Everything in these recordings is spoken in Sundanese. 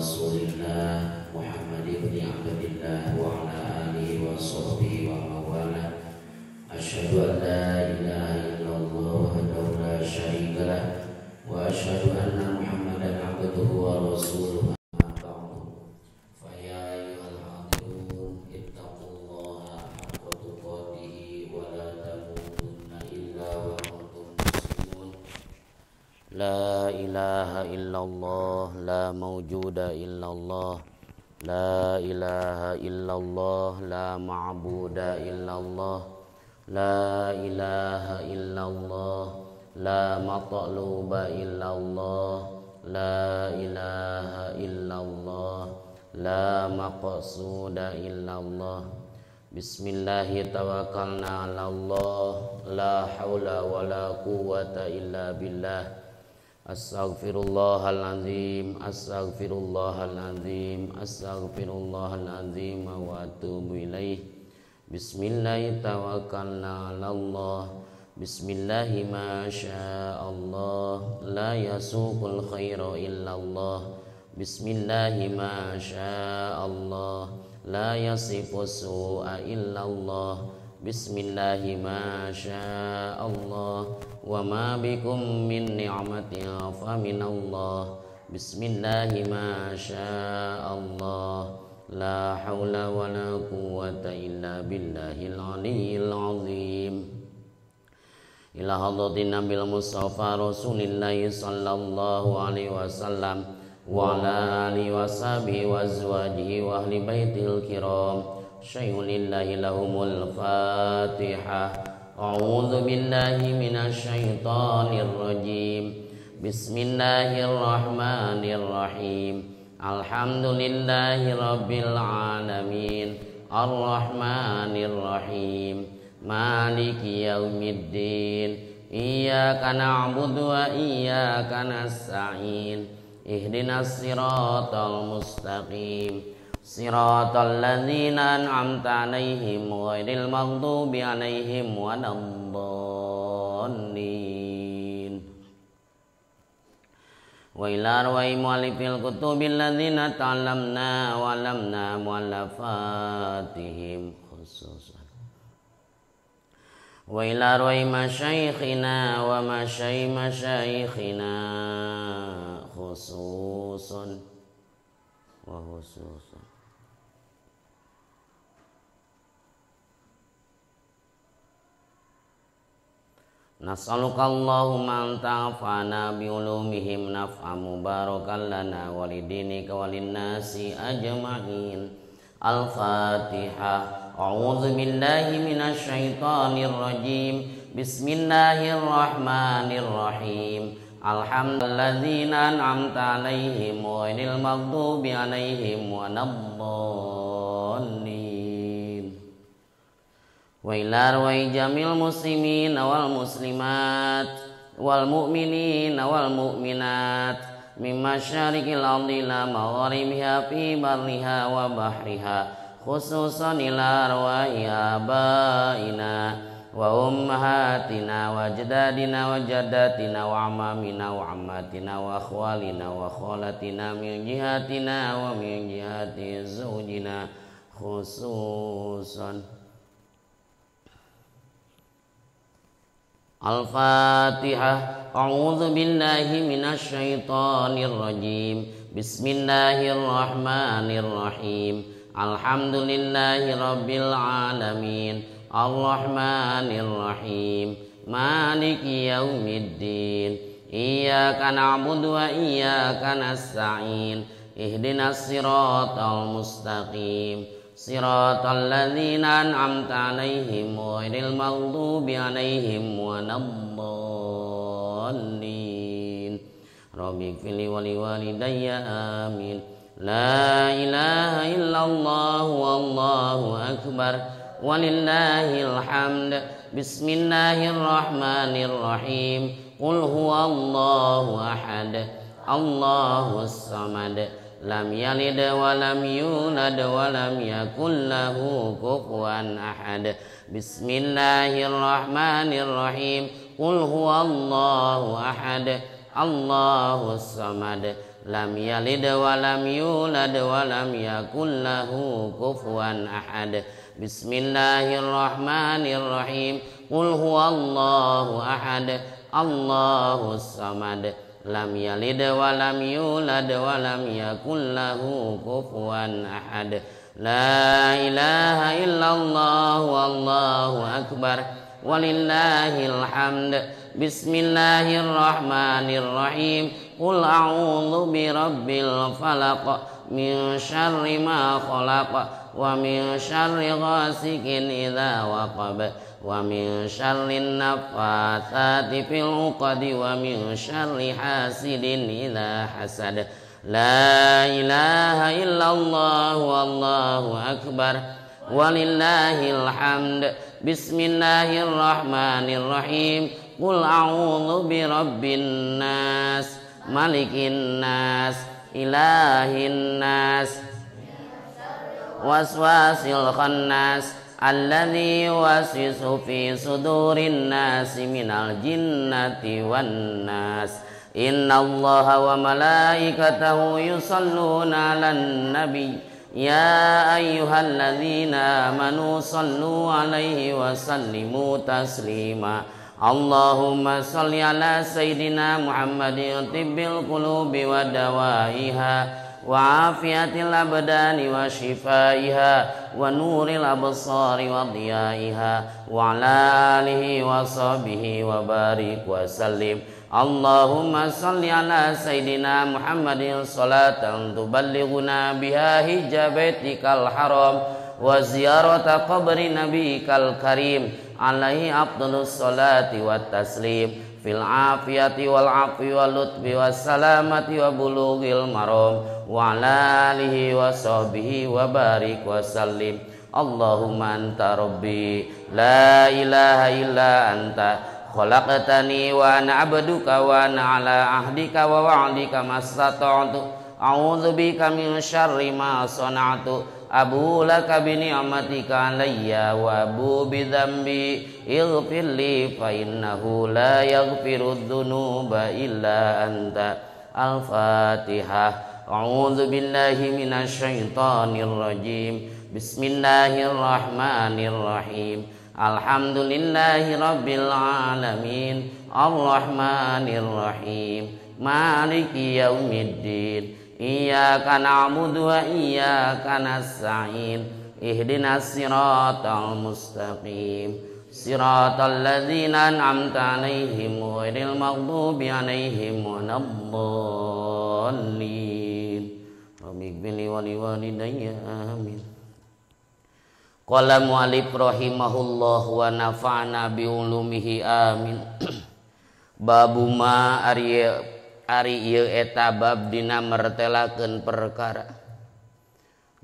Rasulillah Muhammad ibn Abdillah wa ala alihi wa sahbihi wa mawala. Asyhadu an la ilaha illallah wahdahu la syarika lah wa asyhadu anna Muhammadan abduhu wa rasuluhu. Amma ba'du. Fa ya ayyuhal hadirun ittaqullaha haqqa tuqatih wa la tamutunna illa wa antum muslimun. La ilaha illallah, la mawjuda illallah, la ilaha illallah, la ma'buda illallah, la ilaha illallah, la matluba illallah, la ilaha illallah, la maqsuda illallah. Bismillahi tawakkalna ala Allah, la haula wa la quwwata illa billah. Astaghfirullahalazim, astaghfirullahalazim, astaghfirullahalazim wa atubu ilaih. Bismillahi tawakkalna ala Allah. Bismillahi ma sya'allah, la yasuqul khaira illallah. Bismillahi ma sya'allah, la yasifus su'a illallah. Bismillahi ma sya'allah, wa ma bikum min ni'matin fa minallah. Bismillahi ma sya'allah, la haula wa la quwwata illa billahil aliyyil azim. Ila hadratin Nabil Mustafa Rasulillahi sallallahu alaihi wasallam wa ala alihi washabihi wa azwajihi wa ahli baitil kiram. Syai'un lillahi lahumul Fatihah. A'udzu billahi minasyaitonir rajim. Bismillahirrahmanirrahim. Alhamdulillahi rabbil alamin. Arrahmanir rahim. Maliki yaumiddin. Iyyaka na'budu wa iyyaka nasta'in. Ihdinas siratal mustaqim. Siratal ladzina an'amta 'alaihim ghairil maghdubi 'alaihim waladdallin. Wa ila arwahi mu'allifil kutubil ladzina ta'allamna wa 'allamna mu'allafatihim khususan. Wa ila arwahi masyayikhina wa masyayikhina khususan wa khususan. Nas'aluka Allahumma an ta'fana bi ulumihim naf'an mubarakan lana wa lidinika wa linnasi ajma'in. Al-Fatihah. A'udzu billahi minasyaitonir rajim. Bismillahirrahmanirrahim. Alhamdulillahilladzina an'amta 'alaihim ghairil maghdubi 'alaihim waladdallin. Wa ila arwahi jamil muslimin wal muslimat wal mu'minina wal mu'minat min masyariqil ardi ila magharibiha fi barriha wa bahriha, khususan ila arwahi abaina wa ummahatina wa ajdadina wa jaddatina wa amamina wa ammatina wa akhwalina wa khalatina min jihatina wa min jihati zawjina khususan. Al-Fatihah. A'udzu billahi minasyaitonir rajim. Bismillahirrahmanirrahim. Alhamdulillahi rabbil alamin. Arrahmanir rahim. Maliki yaumiddin. Iyyaka na'budu wa iyyaka nasta'in. Ihdinas siratal mustaqim. Siratal ladzina an'amta 'alaihim ghairil maghdubi 'alaihim waladdallin. Rabbighfirli wa liwalidayya amin. La ilaha illallah wallahu akbar walillahil hamd. Bismillahirrahmanirrahim. Qul huwallahu ahad, Allahus samad, lam yalid wa lam yulad wa lam yakul lahu kufuwan ahad. Bismillahirrahmanirrahim. Qul huwallahu ahad, Allahus samad, Lam yalid wa lam yulad wa lam yakul lahu kufuwan ahad. Bismillahirrahmanirrahim. Qul huwallahu ahad, Allahus samad. Lam yalid wa lam yulad wa lam yakul lahu kufuwan ahad. La ilaha illallah wallahu akbar walillahil hamd. Bismillahirrahmanirrahim. Qul a'udzu birabbil falaq min syarri ma khalaq wa min syarri ghasikin idza waqab wa min syarri naffatsati fil 'uqad wa min syarri hasidin idza hasad. La ilaha illallah wallahu akbar walillahil hamd. Bismillahirrahmanirrahim. Qul a'udzu birabbin nas, malikin nas, ilahin nas, waswasil khannas, alladzi yuwaswisu fi sudurin nasi minal jinnati wan nas. Innallaha wa malaikatahu yusalluna 'alan nabi ya ayyuhalladzina amanu sallu 'alaihi wa sallimu taslima. Allahumma salli ala sayyidina Muhammadin tibbil qulubi wa dawaiha wa afiyatil abdani wa shifaiha wa nuril absari wa diyaiha wa ala alihi wa sahbihi wa barik wa sallim. Allahumma salli ala sayyidina Muhammadin salatan tuballighuna biha hijja baitikal haram wa ziyarata qabri nabiyikal karim alaihi afdhalus salati wat taslim fil afiyati wal afwi wal lutfi was salamati wa bulughil maram wa ala alihi wa sahbihi wa barik wa sallim. Allahumma anta rabbi la ilaha illa anta khalaqtani wa ana abduka wa ana ala ahdika wa wa'dika mastata'tu. A'udzu bika min syarri ma sana'tu. Abu laka bi ni'matika alayya wa abu bi dzambi ighfir li fa innahu la yaghfiru dzunuba illa anta. Al-Fatihah. A'udzu billahi minasyaitonir rajim. Bismillahirrahmanirrahim. Alhamdulillahi rabbil alamin. Arrahmanir rahim. Maliki yaumiddin. Iyyaka na'budu wa iyyaka nasta'in. Ihdinas siratal mustaqim. Siratal ladzina an'amta 'alaihim ghairil maghdubi 'alaihim waladdallin. Rabbighfirli wa liwalidayya amin. Qala mu'allif rahimahullah wa nafa'na bi ulumihi amin. Babu ma ari ieu eta bab dina mertelakeun perkara.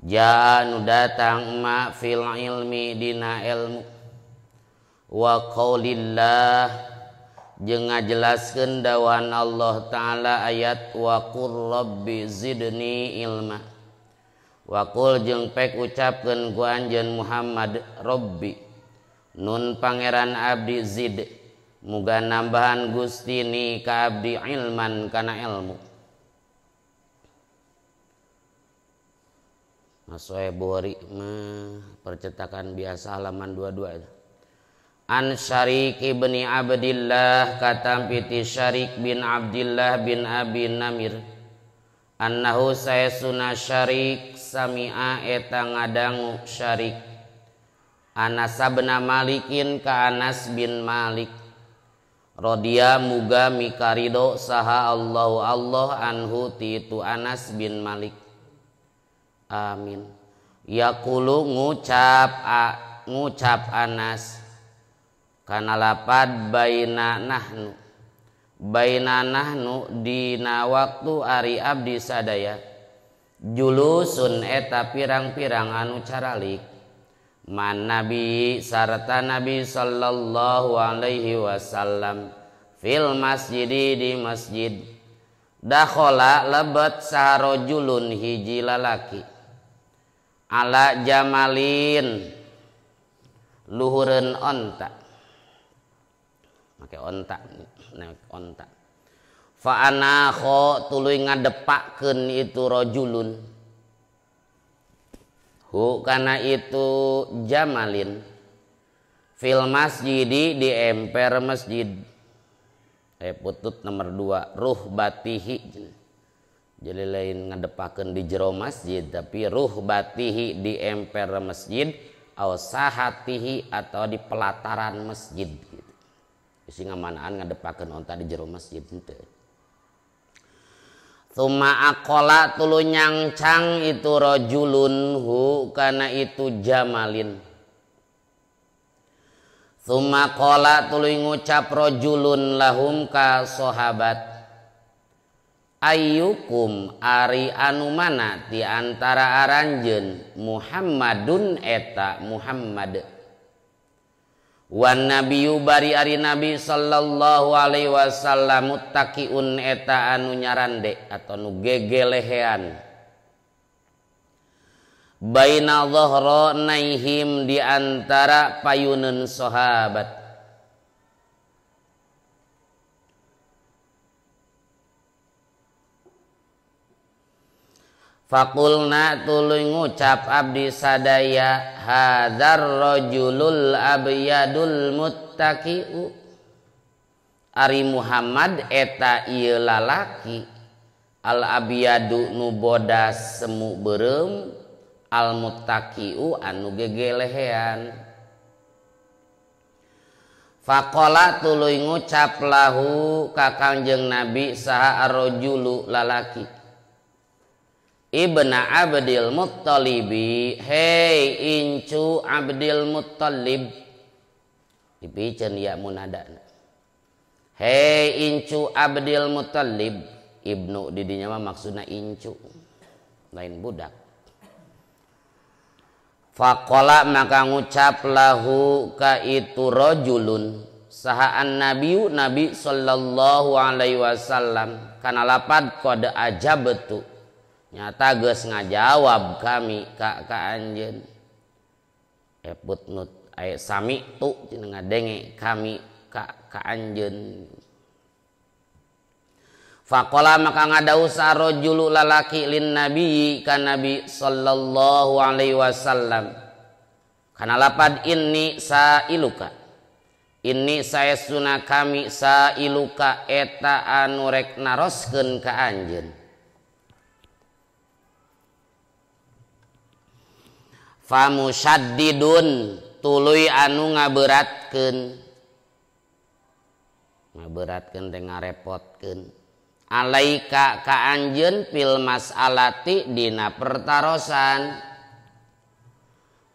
Jaa nu datang ma fil ilmi dina ilmu wa qaulillah jeung ngajelaskeun dawan Allah taala ayat wa qur rabbi zidni ilma. Wa qul jeung pek ucapkeun ku anjeun Muhammad rabbi nun pangeran abdi zid muga nambahan Gusti ni ka abdi ilman kana ilmu. Mas Bukhari mah percetakan biasa halaman 22 itu. An Syarik ibni Abdillah katampi ti Syarik bin Abdillah bin Abi Namir annahu saesuna Syarik sami'a eta ngadangu Syarik Anas bin Malikin ka Anas bin Malik rodiya muga mikarido saha Allahu Allah anhu ti itu Anas bin Malik. Amin. Yaqulu ngucap Anas kana lapad baina nahnu baina nahnu dina waktu ari abdi sadaya julusun eta pirang-pirang anu caralik man nabi sarta nabi sallallahu alaihi wasallam fil masjidi di masjid dakhala lebet sarojulun hiji lalaki ala jamalin luhureun onta make onta naik onta. Fa anakho tuluy ngadepakeun itu rajulun hu kana itu jamalin fil masjidi di emper masjid. Putut nomor 2 ruhbatihi. Jadi lain ngadepakeun di jero masjid tapi ruhbatihi di emper masjid au sahatihi atau di pelataran masjid gitu. Bisi ngamanaan ngadepakeun onta di jero masjid henteu. Tsumma aqala tuluy nyangcang itu rajulun hu kana itu jamalin. Tsumma qala tuluy ngucap rajulun lahum ka sahabat, ayyukum ari anu mana di antara aranjeun Muhammadun eta Muhammad. Wan nabiyyu bari ari nabi sallallahu alaihi wasallam muttaqiun eta anu nyarande atau nu gegelehean. Baina dhahronaihim di antara payuneun sahabat. Faqulna tuluy ngucap abdi sadaya hadzal rajulul abyadul muttaqiu. Ari Muhammad eta ieu lalaki al abyadu nu bodas semu beureum al muttaqiu anu gegelehean. Faqala tuluy ngucap lahu ka Kangjeng Nabi saha ar-rajulu lalaki Ibna Abdil Muttalibi, hei incu Abdil Muttalib. Dipiceun ya munadana. Hei incu Abdil Muttalib, ibnu didinya mah maksudna incu, lain budak. Faqala maka ngucap lahu ka itu rajulun saha an-nabiyyu nabi sallallahu alaihi wasallam kana lapad qad ajabtu. Nyata geus ngajawab kami ka ka anjeun. Putnut aya sami tu cenah ngadenge kami ka ka anjeun. Faqala maka ngadau sarojulu lalaki lin nabi ka nabi sallallahu alaihi wasallam. Kana lapad inni sailuka. Inni saestuna kami sailuka eta anu rek naroskeun ka anjeun. Famusyaddidun tuluy anu ngaberatkeun. Ngaberatkeun teh ngarepotkeun. Alaika ka anjeun fil mas'alati dina pertarosan.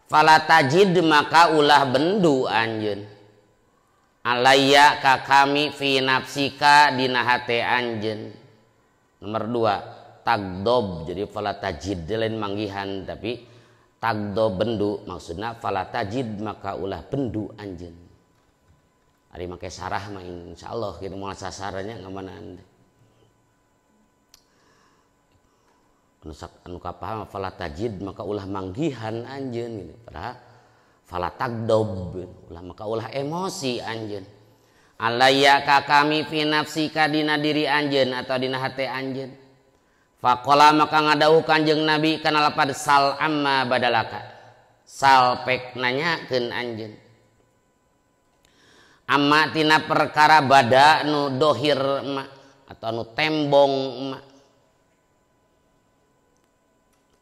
Fala tajid maka ulah bendu anjeun. Alayya ka kami fi nafsika dina hate anjeun. Nomor 2 tagdob. Jadi fala tajid lain manggihan tapi tagdo bendu maksudna fala tajid maka ulah bendu anjeun. Ari make sarah mah insyaallah kitu moal sasarannya ngamanaan. Anu anu kapaham fala tajid maka ulah manggihan anjeun gitu. Padahal fala tagdob ulah maka ulah emosi anjeun. Alayya ka kami fi nafsika dina diri anjeun atau dina hate anjeun. Faqala maka ngadauh Kanjeng Nabi kana lapad sal amma badalaka. Sal pek nanyakeun anjeun. Amma tina perkara bada nu dohir ma atau nu tembong ma.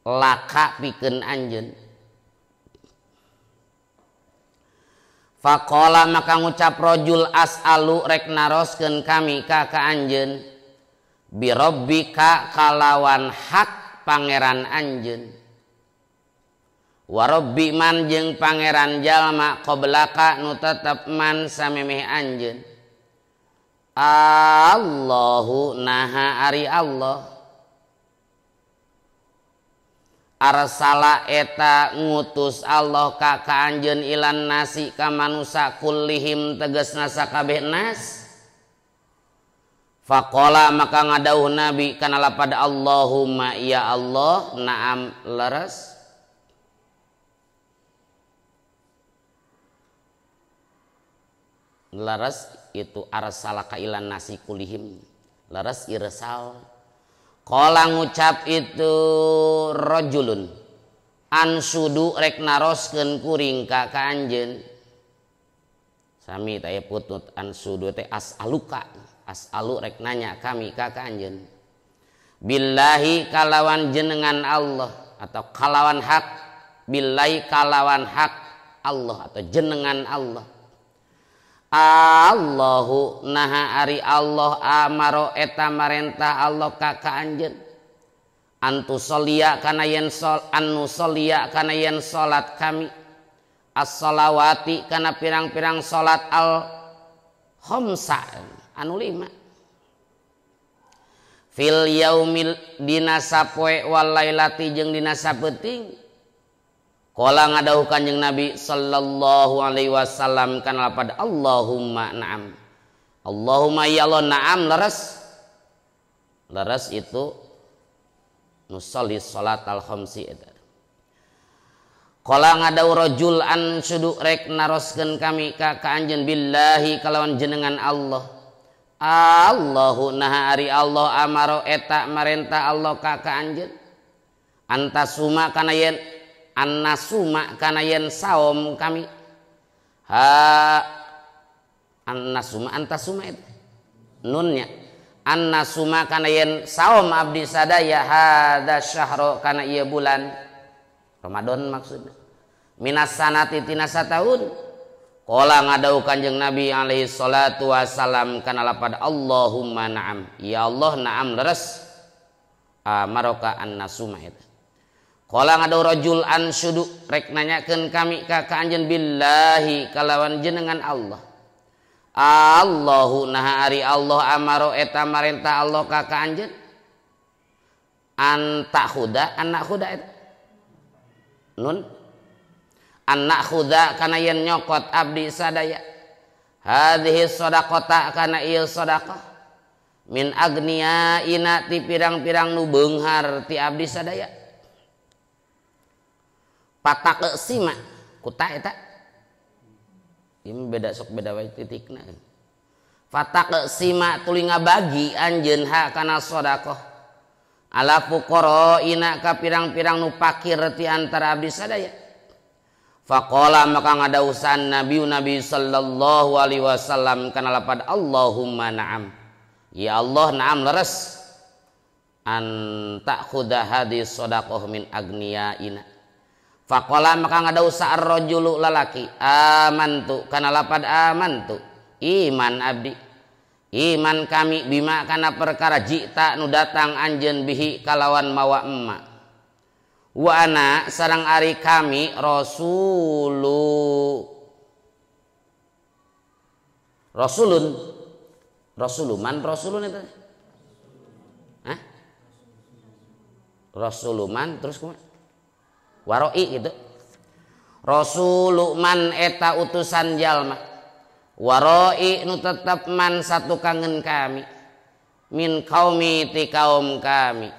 Laka pikeun anjeun. Faqala maka ngucap rajul as'alu rek naroskeun kami ka ka anjeun. Birobbika kalawan hak pangeran anjeun. Warabbi man jeung pangeran jalma qoblaka nu tetep man samemeh anjeun. Allahu naha ari Allah. Arsala eta ngutus Allah ka ka anjeun ilan nasi ka manusa kullihim tegasna sakabeh nas. Faqala maka ngadauh Nabi kana lapad Allahumma ya Allah naam leres. Leres itu arsala ka ilan nasi kulihim. Leres irsal. Qala ngucap itu rajulun ansudu rek naroskeun kuring ka ka anjeun. Sami teh putut ansudu teh as'aluka, as'alu rek nanya kami ka ka anjeun. Billahi kalawan jenengan Allah atau kalawan hak, billahi kalawan hak Allah atau jenengan Allah. Allahu naha ari Allah amaro eta marentah Allah ka ka anjeun. Antu solia kana yen sol anu solia kana yen salat kami. As-sholawati kana pirang-pirang salat al khamsa anu lima. Fil yaumil dina sapoe wal lailati jeung dina sapeuting. Qala ngadawuh Kanjeng Nabi sallallahu alaihi wasallam kana lapad Allahumma na'am. Allahumma ya Allah na'am leres. Leres itu nusolli salat al khamsi eta. Qala ngadawuh rajul an sudu rek naroskeun kami ka ka anjeun billahi kalawan jenengan Allah. Allahu naha ari Allah amaro eta marentah Allah ka ka anjeun. Antasuma kana yen annasuma kana yen saum kami. Ha annasuma antasuma itu nunnya. Annasuma kana yen saum abdi sadaya hadza syahra kana ieu bulan Ramadan maksudna. Minas sanati tina sataun. Qala ngadawuh Kanjeng Nabi alaihi salatu wasalam kana lapad Allahumma na'am. Ya Allah na'am leres. Amaroka annasuma eta. Qala ngadawuh rajul ansudu rek nanyakeun kami ka ka anjeun billahi kalawan jenengan Allah. Allahu naha ari Allah amaro eta marentah Allah ka ka anjeun. Antakhuda anak khuda eta. Nun anak khuda kana yen nyokot abdi sadaya. Hadhihi shadaqata kana ieu sedekah min agnia ina ti pirang-pirang nu beunghar ti abdi sadaya. Patak sima kuta eta. Ini beda sok beda wae titikna. Fatak sima tuluy ngabagi anjeun ha kana sedekah. Ala fuqara ina ka pirang-pirang nu pakir ti antara abdi sadaya. Faqala maka ngadawusan Nabi sallallahu alaihi wasallam kana lapad Allahumma na'am. Ya Allah na'am leres. An ta'khudha hadis shadaqah min agniyaina. Faqala maka ngadawusa ar-rajulu lalaki amantu kana lapad amantu iman abdi. Iman kami bima kana perkara jita nu datang anjeun bihi kalawan mawa emma. Wa ana sareng ari kami rasulu rasulun rasuluman rasulun eta. Hah? Rasuluman terus kumaha? Waroi gitu. Rasuluman eta utusan jalma. Waroi nu tetep man satu kangen kami. Min kaumi ti kaum kami.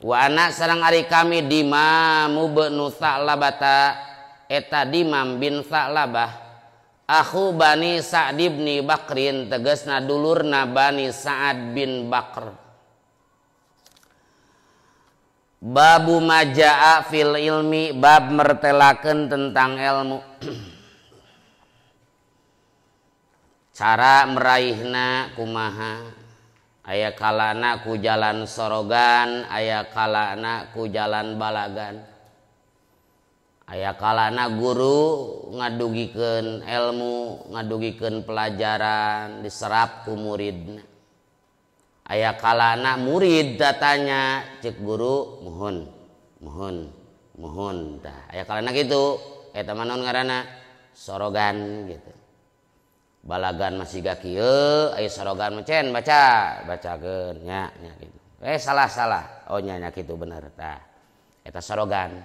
Wa ana sareng ari kami Dimamu bin Sa'labata eta Dimam bin Sa'labah. Akhu Bani Sa'd bin Bakrin tegasna dulurna Bani Sa'ad bin Bakr. Babu majaa fil ilmi, bab mertelakeun tentang ilmu. Cara meraihna kumaha? Aya kalana ku jalan sorogan, aya kalana ku jalan balagan. Aya kalana guru ngadugikeun ilmu, ngadugikeun pelajaran diserap ku muridna. Aya kalana murid datanya cek guru mohon mohon mohon tah. Aya kalana gitu eta mah naon ngaranna sorogan gitu. Balagan masih gak kieu, aya sorogan mah cen baca, bacakeun nya nya gitu. Salah salah. Oh nya nya kitu bener tah. Eta sorogan.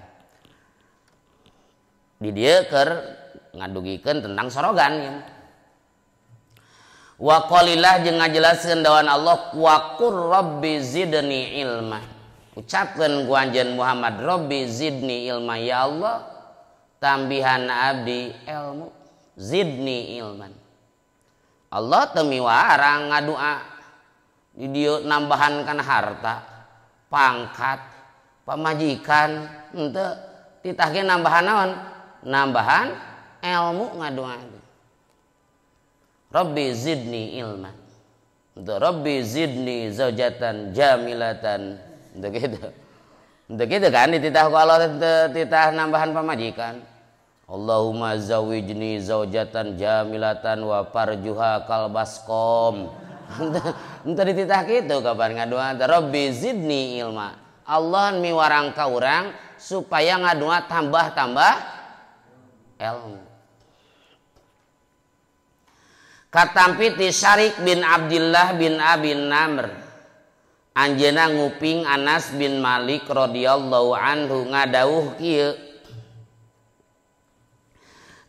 Di dieu keur ngadugikeun tentang sorogan ya. Wa qalilah jeung ngajelaskeun dawan Allah wa qur rabbi zidni ilma. Ucapkeun ku anjeun Muhammad rabbi zidni ilma, ya Allah tambihan abdi ilmu, zidni ilman. Allah teu miwarang ngadua. Di dieu nambahan kana harta, pangkat, pamajikan, henteu titah ge nambahan naon? Nambahan ilmu ngadoa. Rabbi zidni ilma. Henteu Rabbi zidni zaujatan jamilatan. Henteu kitu. Henteu kitu kan dititah ku Allah teu titah nambahan pamajikan. Allahumma zawijni zaujatan jamilatan wa farjuha kalbasqom. Henteu dititah kitu kapan ngadoa Rabbi zidni ilma. Allah miwarang ka urang supaya ngadoa tambah-tambah ilmu. Katampi ti Syarik bin Abdillah bin Abi Namr. Anjeunna nguping Anas bin Malik radhiyallahu anhu ngadawuh kieu.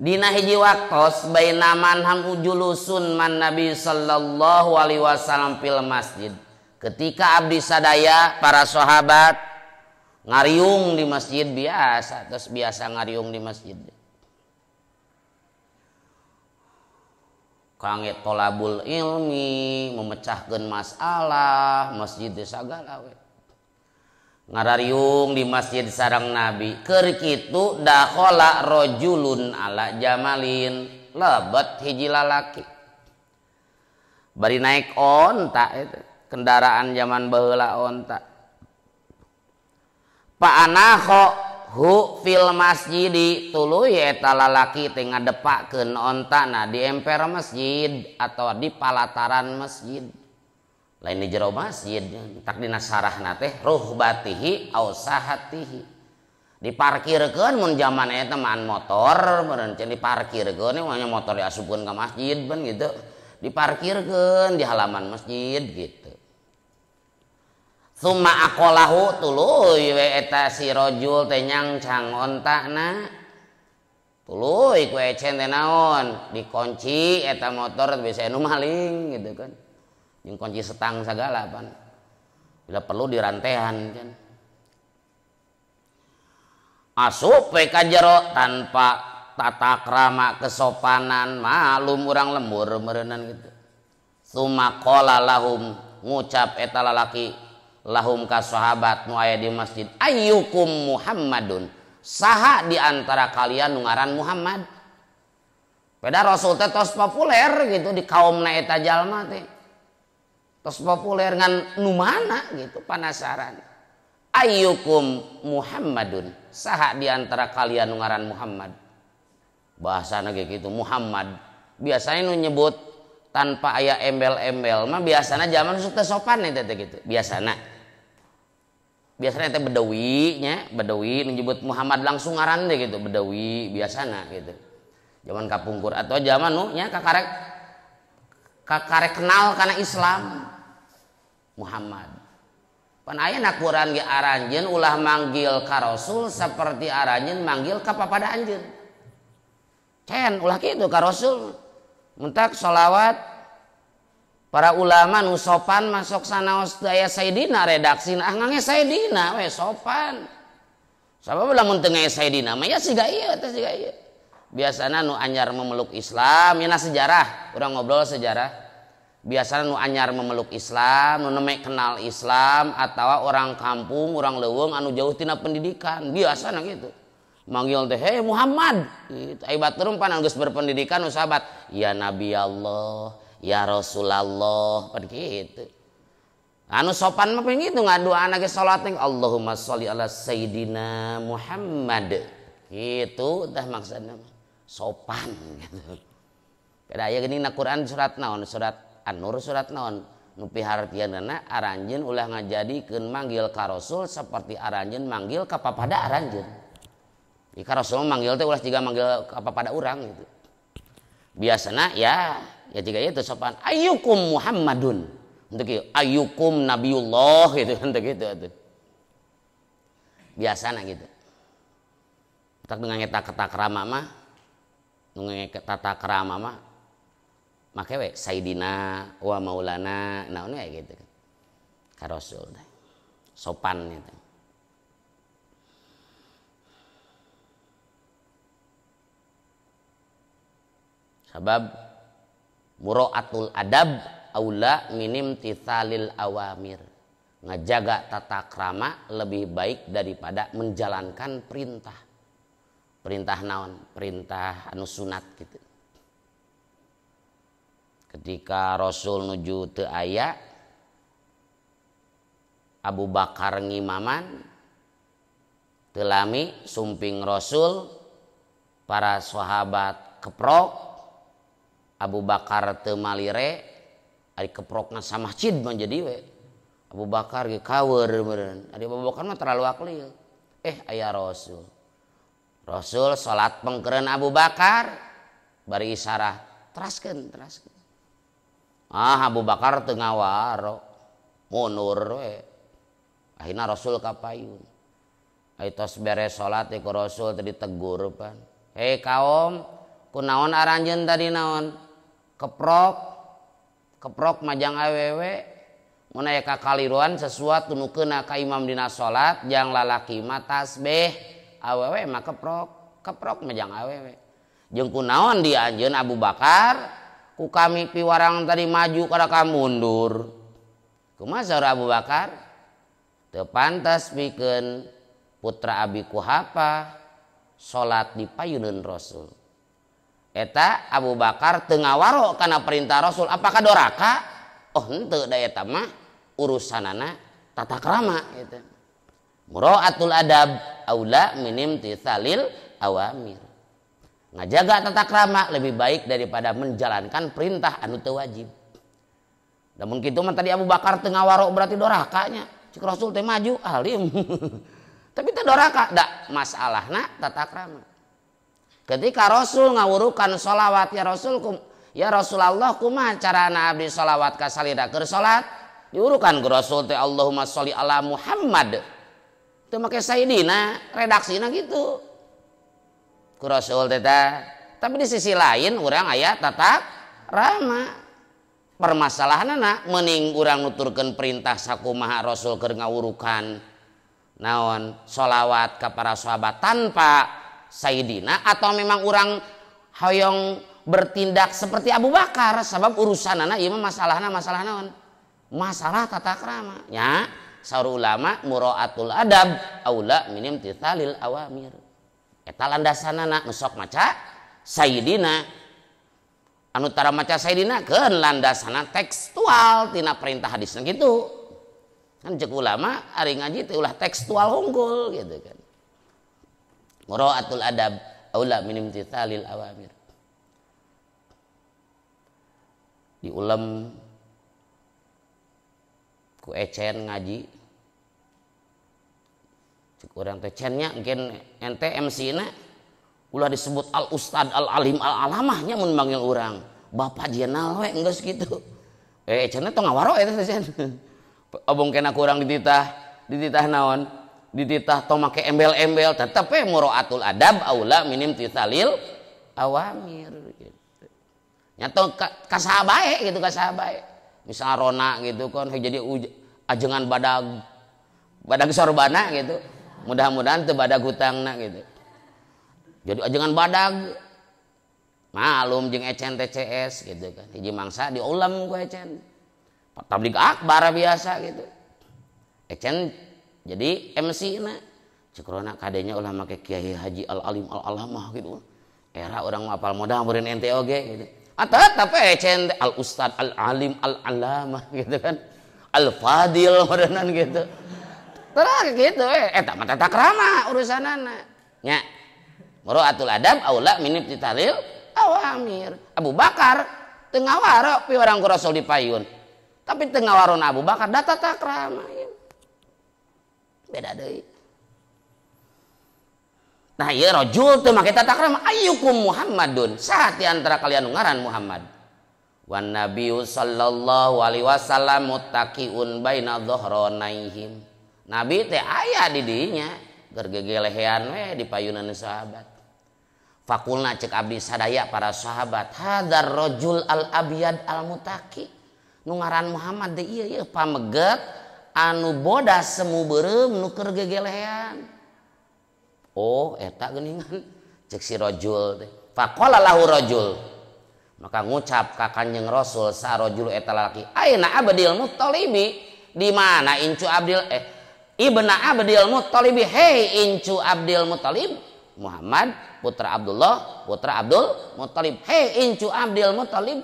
Dina hiji waktos bainaman ham ujulusun man Nabi sallallahu alaihi wasallam fil masjid. Ketika abdi sadaya para sahabat ngariung di masjid biasa, terus biasa ngariung di masjid. Kangge tolabul ilmi, memecahkan masalah, masjid sagala we. Ngarariung di masjid sareng Nabi. Keur kitu dakhala rajulun ala jamalin, lebet hiji lalaki. Bari naik onta itu, kendaraan zaman baheula onta. Pa anakho hu fil masjidi, tuluy eta lalaki teh ngadepakeun ontana di emper masjid atau di palataran masjid. Lain di jero masjid, tak dina sarahna teh ruhbatihi au sahatihi. Diparkirkeun mun zaman eta mah motor, meureun cenah diparkirkeun mah motor diasupkeun ka masjid ban gitu. Diparkirkeun di halaman masjid gitu. Summa aqalahu tuluy we eta si rajul teh nyangcang ontana. Tuluy ku ecen teh naon? Dikunci eta motor bisa nu maling gitu kan. Jeung kunci setang sagala pan. Bila perlu dirantehan kan. Asup we ka jero tanpa tata krama kesopanan, malum urang lembur meureunnan gitu. Summa qala lahum, ngucap eta lalaki lahum ka sahabat nu aya di masjid, ayyukum Muhammadun, saha di antara kalian nu ngaran Muhammad. Beda Rasul teh tos populer gitu di kaumna eta jalma teh. Tos populer ngan nu mana gitu penasaran. Ayyukum Muhammadun, saha di antara kalian nu ngaran Muhammad. Bahasana kayak gitu Muhammad. Biasanya nu nyebut tanpa aya embel-embel mah biasana zaman sok teu sopan eta teh gitu. Biasana. Biasana teh bedawi nya, bedawi nyebut Muhammad langsung ngaran teh gitu, bedawi biasana gitu. Zaman kapungkur atau zaman nu nya kakarek kenal kana Islam Muhammad. Pan aya na Quran ge aranjeun ulah manggil ka Rasul seperti aranjeun manggil ka papada anjeun. Cen ulah kitu ka Rasul. Mentak sholawat para ulama nu sopan masuk sanaos daya Sayyidina redaksi ah ngange Sayyidina we sopan. Sabab lamun teu ngange Sayyidina mah ya siga ieu teh siga ieu. Biasana nu anyar memeluk Islam, nya sejarah, urang ngobrol sejarah. Biasana nu anyar memeluk Islam, nu neme kenal Islam atawa orang kampung, orang leuweung anu jauh tina pendidikan, biasana gitu. Manggil teh, "Hei Muhammad." Gitu. Ai batur pan geus berpendidikan nu sahabat, "Ya Nabi Allah, ya Rasulullah," pan kitu. Anu sopan mah pengen gitu ngadoana ge salat teh, Allahumma sholli ala sayidina Muhammad. Gitu tah maksudna mah. Sopan gitu. Beda aya geuning na Quran surat naon? Surat An-Nur surat naon? Nu pihartianna aranjeun ulah ngajadikeun manggil ka Rasul seperti aranjeun manggil ka papada aranjeun. Jika Rasul manggil teh ulah jiga manggil apa pada orang gitu. Biasana ya jiga itu sopan ayyukum Muhammadun. Untuk ieu ayyukum Nabiullah gitu untuk gitu atuh. Biasana gitu. Tak dengan tata krama mah, tata krama mah make we Sayyidina wa Maulana naon we gitu. Ka Rasul teh. Sopan gitu. Sabab muroatul adab aula minim tithalil awamir. Ngajaga tata krama lebih baik daripada menjalankan perintah. Perintah naon? Perintah anu sunat gitu. Ketika Rasul nuju teu aya, Abu Bakar ngimaman, teu lami sumping Rasul, para sahabat keprok, Abu Bakar teu malire, ari keprokna samasjid mah jadi we. Abu Bakar ge kawer meureun. Ari Abu Bakar mah terlalu aklil. Aya Rasul. Rasul salat pengkeureun Abu Bakar bari isarah teraskeun. Ah Abu Bakar teu ngawaro, mundur we. Akhirna Rasul ka payun. Ai tos beres salat ku Rasul teh ditegur pan. Hei kaum, kunaon aranjeun tadi naon? Keprok. Keprok majang awewe. Mun aya kakaliruan sesuatu nu keuna ka imam dina salat jang lalaki mah tasbih, awewe mah keprok, keprok majang awewe. Jeung kunaon di anjeun Abu Bakar ku kami piwarang tadi maju kada ka mundur. Kumaha saur Abu Bakar? Teu pantas pikeun putra Abi Kuhafa salat di payuneun Rasul. Eta Abu Bakar teu ngawaro kana perintah Rasul, apakah doraka? Oh henteu da eta mah urusanana tata krama gitu. Muraatul adab aula minim tithalil awamir. Ngajaga tata krama lebih baik daripada menjalankan perintah anu teu wajib. Namun kitu mah tadi Abu Bakar teu ngawaro berarti dorakanya. Cik Rasul teh maju alim. Tapi teu doraka da masalahna tata krama. Ketika Rasul ngawurukan sholawat ya Rasul ya Rasulullah kumaha carana abdi sholawat ka salira keur salat? Diurukan ku Rasul teh Allahumma sholli ala Muhammad. Teu make sayidina, redaksina gitu. Ku Rasul teh. Tapi di sisi lain urang aya tata krama. Permasalahanana mending urang nuturkeun perintah sakumaha Rasul keur ngawurukan naon sholawat ka para sahabat tanpa sayidina atau memang urang hoyong bertindak seperti Abu Bakar sebab urusanana ieu mah masalahna masalah naon? Masalah tata krama. Nya saur ulama muraatul adab aula minim tithalil awamir. Eta landasanana nu sok maca sayidina. Anu tara maca sayidina keun landasana tekstual tina perintah hadisna kitu. Kan ceuk ulama ari ngaji teh ulah tekstual unggul gitu kan. Muraatul adab aula minim tithalil awamir. Diulem ku ecen ngaji cek urang teh cennya mungkin ente MC na ulah disebut al ustad al alim al alamahnya mun manggil urang bapak jenal we geus kitu cenna tong ngawaro eta teh cen obong kena ku urang dititah naon dititah tong make embel-embel tetep we muraatul adab aula minim tithalil awamir gitu. Nyata kasaha bae gitu kasaha bae. Misalnya Rona gitu kan jadi ajengan badag badag sorbana gitu. Mudah-mudahan teu badag hutangna gitu. Jadi ajengan badag malum jeung ecen TCS gitu kan. Hiji mangsa diulam ku ecen. Tabligh akbar biasa gitu. Ecen jadi MC na. Cek Rona kadenya ulah make Kiai Haji Al Alim Al Alamah gitu. Era urang mah apal modal meureun ente oge gitu. Atau tapi ecen al ustad al alim al alamah gitu kan, al fadil meureunan gitu. Terus gitu eta mah tata krama urusanana nya. Muraatul adab aula min ibtitalil awamir. Abu Bakar teu ngawaro pi urang ku Rasul dipayun. Tapi teu ngawarona Abu Bakar da tata krama. Beda deui. Nah ieu rajul teu make tata krama ayyukum Muhammadun saha di antara kalian ngaran Muhammad. Wan nabiyyu sallallahu alaihi wasallam muttaqiun baina dhahronaihim. Nabi teh aya di dinya keur gegelehean we di payunan sahabat. Fakulna cek abdi sadaya para sahabat hadzal rajul al abyad al muttaqi. Nu ngaran Muhammad teh ieu ieu pameget anu bodas semu beureum nu keur gegelehean. Oh eta geuningan cek si rajul teh. Faqala lahu rajul. Maka ngucap ka Kanjeng Rasul sarojul eta lalaki, aina Abdul Muttalibi, di mana incu Abdul ibna Abdul Muttalibi, hei incu Abdul Muttalib, Muhammad putra Abdullah putra Abdul Muttalib, hei incu Abdul Muttalib.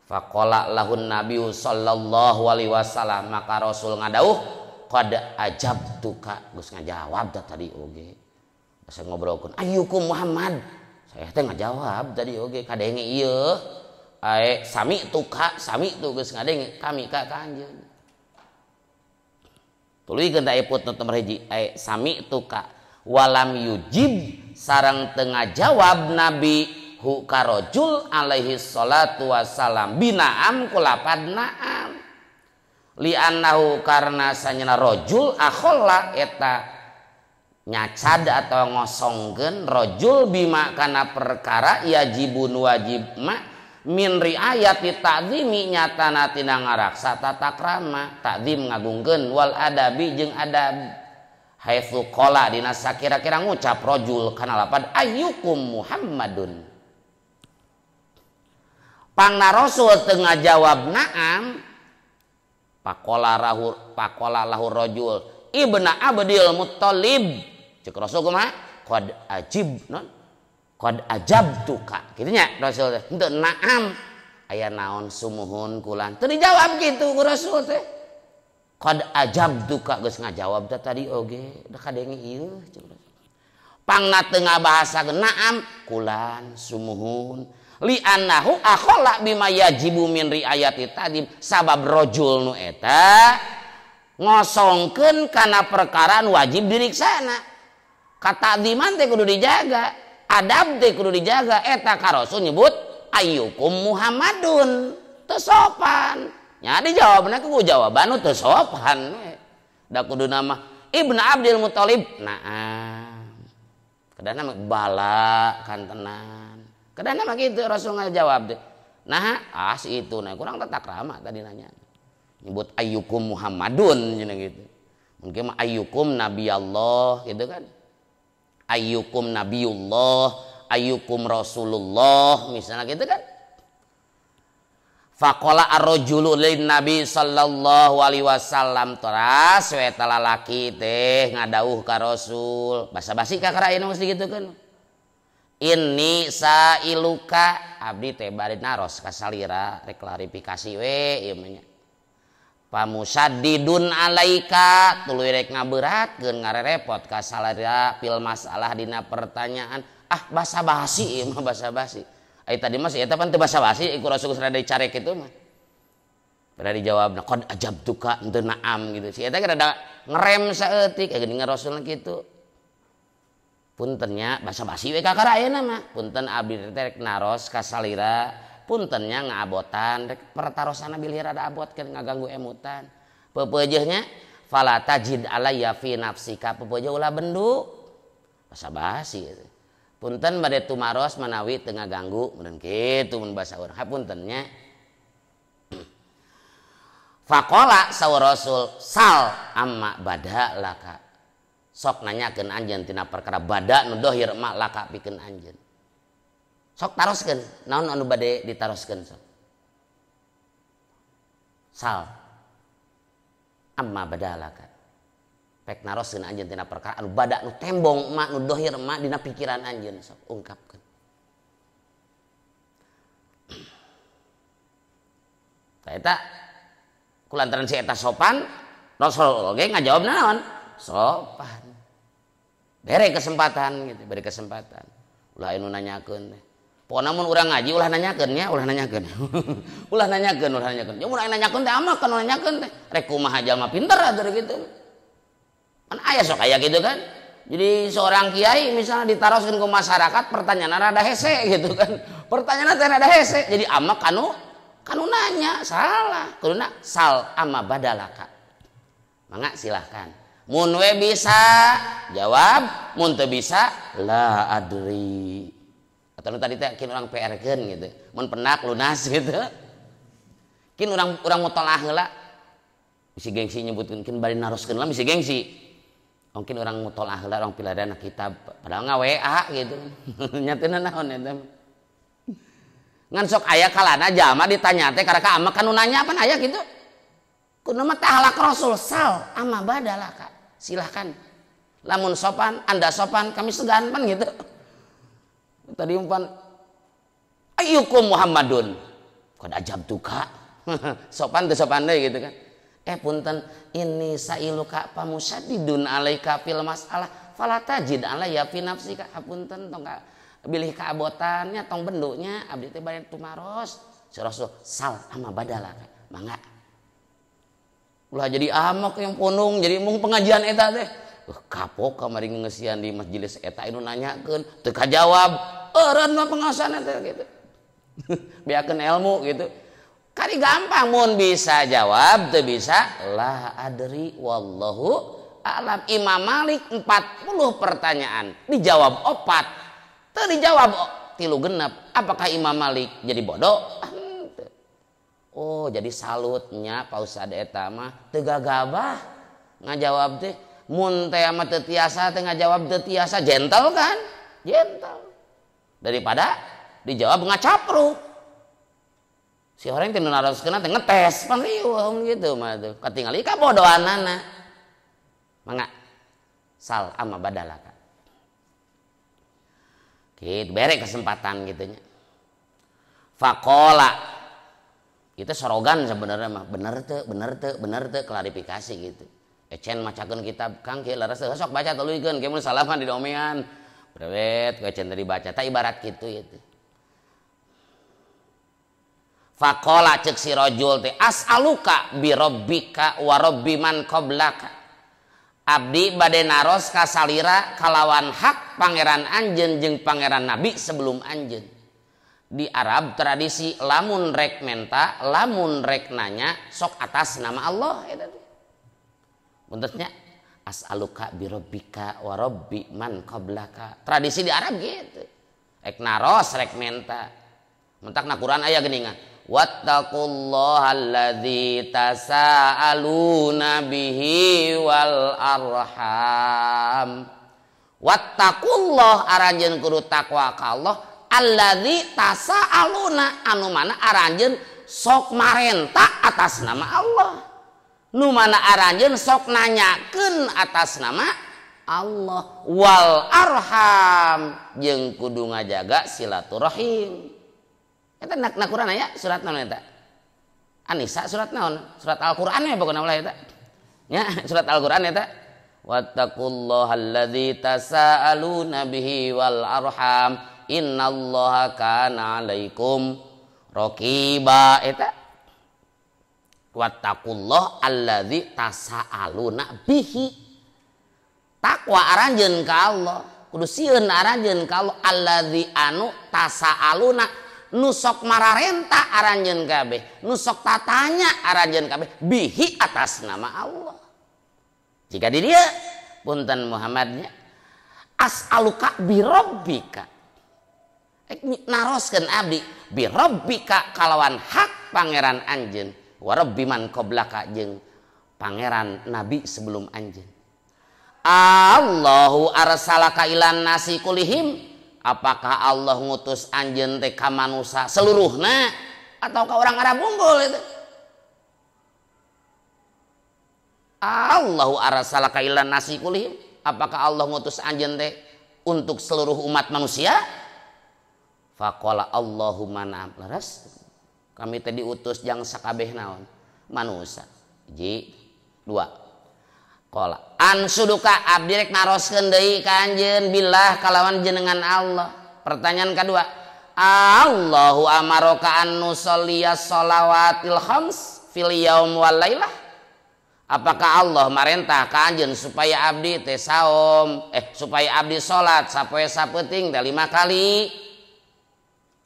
Faqala lahun nabiyyu sallallahu alaihi wasallam, maka Rasul ngadauh qad ajabtuka, geus ngajawab tah tadi oge. Asa ngobrolkeun ayyukum Muhammad, saya teh ngajawab tadi oge kadenge ieu ae sami tuka sami tu geus ngadenge kami ka ka anjeun. Tuluykeun ta eput nu nomor hiji ae sami tuka walam yujib sareng teu ngajawab nabi hu karojul alaihi salatu wassalam binaam kulapad naam li annahu karna sanyana rojul akholla eta nyacad atau ngosongkeun rojul bima kana perkara yajibun wajib ma min riayati ta'zimi nyatana tina ngaraksa tata krama ta'zim ngagungkeun wal adabi jeung adab haitsu qala dina sakira-kira ngucap rojul kana lapad ayyukum Muhammadun. Pangna Rasul teu ngajawab naam, pakola lahu rajul ibna Abdul Muttalib, cek Rasul kumaha qad ajib non qad ajabtuka kitu nya Rasul teh henteu naam aya naon sumuhun kulan teu dijawab kitu ku Rasul teh qad ajabtuka geus ngajawab teh tadi oge da kadenge ieu cek Rasul. Pangna teu ngabahasakeun naam kulan sumuhun li annahu akhola bima yajibu min riayati tadi sabab rojul nu eta ngosongkeun kana perkara nu wajib diriksana. Katakdiman teh kudu dijaga, adab teh kudu dijaga. Eta ka Rasul nyebut ayyukum Muhammadun teu sopan. Nya dijawabna ku jawaban nu teu sopan we. Da kudu nama Ibnu Abdul Muttalib naam. Kedana mah bala kantenan. Kedana mah kitu Rasul ngajawab teh. Nah, ah si itu nah kurang tata krama tadi nanya. Nyebut ayyukum Muhammadun cenah gitu. Mungkin mah ayyukum Nabi Allah gitu kan. Ayyukum Nabiullah, ayyukum Rasulullah misalnya gitu kan. Faqala ar-rajulu lin Nabi sallallahu alaihi wasallam, teras we eta lalaki teh ngadauh ka Rasul. Basa-basi ka karaeuna mesti gitu kan. Inni sailuka abdi teh bade naros ka salira rek klarifikasi we ieu mah nya. Pamusaddidun alaika tuluy rek ngaberatkeun ngarerepot ka salira fil masalah dina pertanyaan. Ah basa-basi ieu mah basa-basi. Ai tadi mah si eta pan teu basa-basi ku Rasul geus rada dicarek kitu mah. Pada dijawabna qad ajabtuka henteu naam gitu. Si eta rada ngerem saeutik geuning Rasulna kitu. Puntennya basa-basi we kakara ayeuna mah. Punten abdi teh rek naros ka salira. Puntennya ngaabotan rek pertarosana bilih rada abot keur ngaganggu emutan. Peupeujeuhnya fala tajid alayya fi nafsika, peupeujeuh ulah bendu. Basa-basi gitu. Punten bade tumaros manawi teu ngaganggu mun kitu mun basa urang. Hapuntennya. Faqala saur Rasul sal amma bada laka. Sok nanyakeun anjeun tina perkara bada nu dohir ma laka pikeun anjeun. Sok taroskeun, naon anu bade ditaroskeun sok. Sal amma badalaka. Pek naroskeun anjeun tina perkara anu bada nu tembong ma nu dohir ma dina pikiran anjeun sok ungkapkeun. Tah eta kulantaran si eta sopan, Rasul oge ngajawab naon? Sopan. Bere kesempatan gitu, bere kesempatan. Ulah anu nanyakeun teh. Pokona mun urang ngaji ulah nanyakeun nya, ulah nanyakeun. Ulah nanyakeun, ulah nanyakeun. Ya mun aya nanyakeun teh amak kan nanyakeun teh. Rek kumaha jalma pinter atuh gitu. Kan aya sok aya gitu kan. Jadi seorang kiai misalnya ditaroskeun ke masyarakat pertanyaan rada hese gitu kan. Pertanyaan teh rada hese. Jadi amak kanu nanya salah. Kuduna sal amma badalaka. Mangga silahkan. Mun we bisa jawab, mun teu bisa la adri. Atau tadi teh kin urang PR-keun gitu. Mun pendak lunas gitu. Kin urang mutolaah heula bisi gengsi nyebutkeun kin bari naroskeun lah bisi gengsi. Mungkin urang mutolaah heula urang piladana kitab padahal nga-WA gitu. Nyatana naon eta. Ngan sok aya kalana jalma ditanya teh karena ka ama kanu nanya pan aya gitu. Kudu mah tahlak Rasul sal ama badalaka. Silahkan. Lamun sopan, Anda sopan, kami segan pan gitu. Tadi umpan ayyukum Muhammadun. Qad ajabtuka. Sopan teu sopan deui gitu kan. Punten ini sailuka pamusadidun alaika fil masalah fala tajid alayya fi nafsika. Hapunten tong ka bilih kaabotannya tong bendunya abdi teh bade tumaros. Si Rasul sal ama badalaka. Mangga. Ulah jadi amok yang punung jadi mung pengajian eta teh. Kapok kamari ngeusian di majelis eta anu nanyakeun teu kajawab. Eureun mah pengaosan eta gitu. Beakeun ilmu gitu. Kari gampang mun bisa jawab teu bisa la adri wallahu a'lam. Imam Malik 40 pertanyaan dijawab 4 teu dijawab 3 genep. Apakah Imam Malik jadi bodoh? Oh jadi salutnya Pak Ustad eta mah teu gagabah ngajawab teh. Mun teh mah teu tiasa teh ngajawab teu tiasa, gentle kan? Gentle. Daripada dijawab ngacapruk. Si orang teh nu naroskeun teh ngetes pan riweuh gitu mah tuh. Katingali kabodohanana. Mangga sal ama badalaka. Gitu bere kesempatan gitu nya. Faqala. Itu sorogan sebenarnya mah bener teu, bener teu, bener teu klarifikasi gitu. Ecen macakeun kitab Kang kieu leres teu sok baca tuluykeun kieu mun salaman di domean. Brewet ku ecen tadi baca tah ibarat kitu itu. Faqala ceuk si rajul teh as'aluka bi rabbika wa rabbi man qablaka. Abdi bade naros ka salira kalawan hak pangeran anjeun jeung pangeran nabi sebelum anjeun. Di Arab tradisi lamun rek menta, lamun rek nanya sok atas nama Allah eta teh. Buntutnya as'aluka bi rabbika wa rabbi man qablaka. Tradisi di Arab gitu. Rek naros rek menta. Mentak na Quran aya geuningan. Wattaqullaha alladzi tasaaluna bihi wal arham. Wattaqullah aranjeun kudu takwa ka Allah alladzi tasaaluna anu mana aranjeun sok marenta atas nama Allah. Nu mana aranjeun sok nanyakeun atas nama Allah wal arham jeung kudu ngajaga silaturahim. Eta nak Quran aya surat naon eta? An-Nisa surat naon? Surat Al-Qur'an ya pokona ulah eta. Nya surat Al-Qur'an eta. Wattaqullaha alladzi tasaaluna bihi wal arham innallaha kana 'alaikum raqiba eta. Wattaqullah alladzi tasaaluna bihi. Takwa aranjeun ka Allah, kudu sieun aranjeun ka Allah alladzi anu tasaaluna nu sok mararenta aranjeun kabeh, nu sok tatanya aranjeun kabeh bihi atas nama Allah. Jika di dieu punten Muhammadnya as'aluka bi rabbika. Naroskeun abdi bi rabbika kalawan hak pangeran anjeun wa rabbi man qablaka jeung pangeran nabi sebelum anjeun. Allahu arsalaka ilan nasi kulihim. Apakah Allah ngutus anjeun teh ka manusa seluruhna atau ka orang Arab unggul itu? Allahu arsalaka ilan nasi kulihim. Apakah Allah ngutus anjeun teh untuk seluruh umat manusia? Faqala Allahumma na'am. Leres. Kami teh diutus jang sakabeh naon? Manusa. Hiji, dua. Qala ansuduka abdi rek naroskeun deui ka anjeun billah kalawan jenengan Allah. Pertanyaan kedua, Allahu amaraka an nusolliya sholawatil khams fil yaum wal lailah. Apakah Allah marentah ka anjeun supaya abdi teh saum, supaya abdi salat sapoe sapeuting teh 5 kali?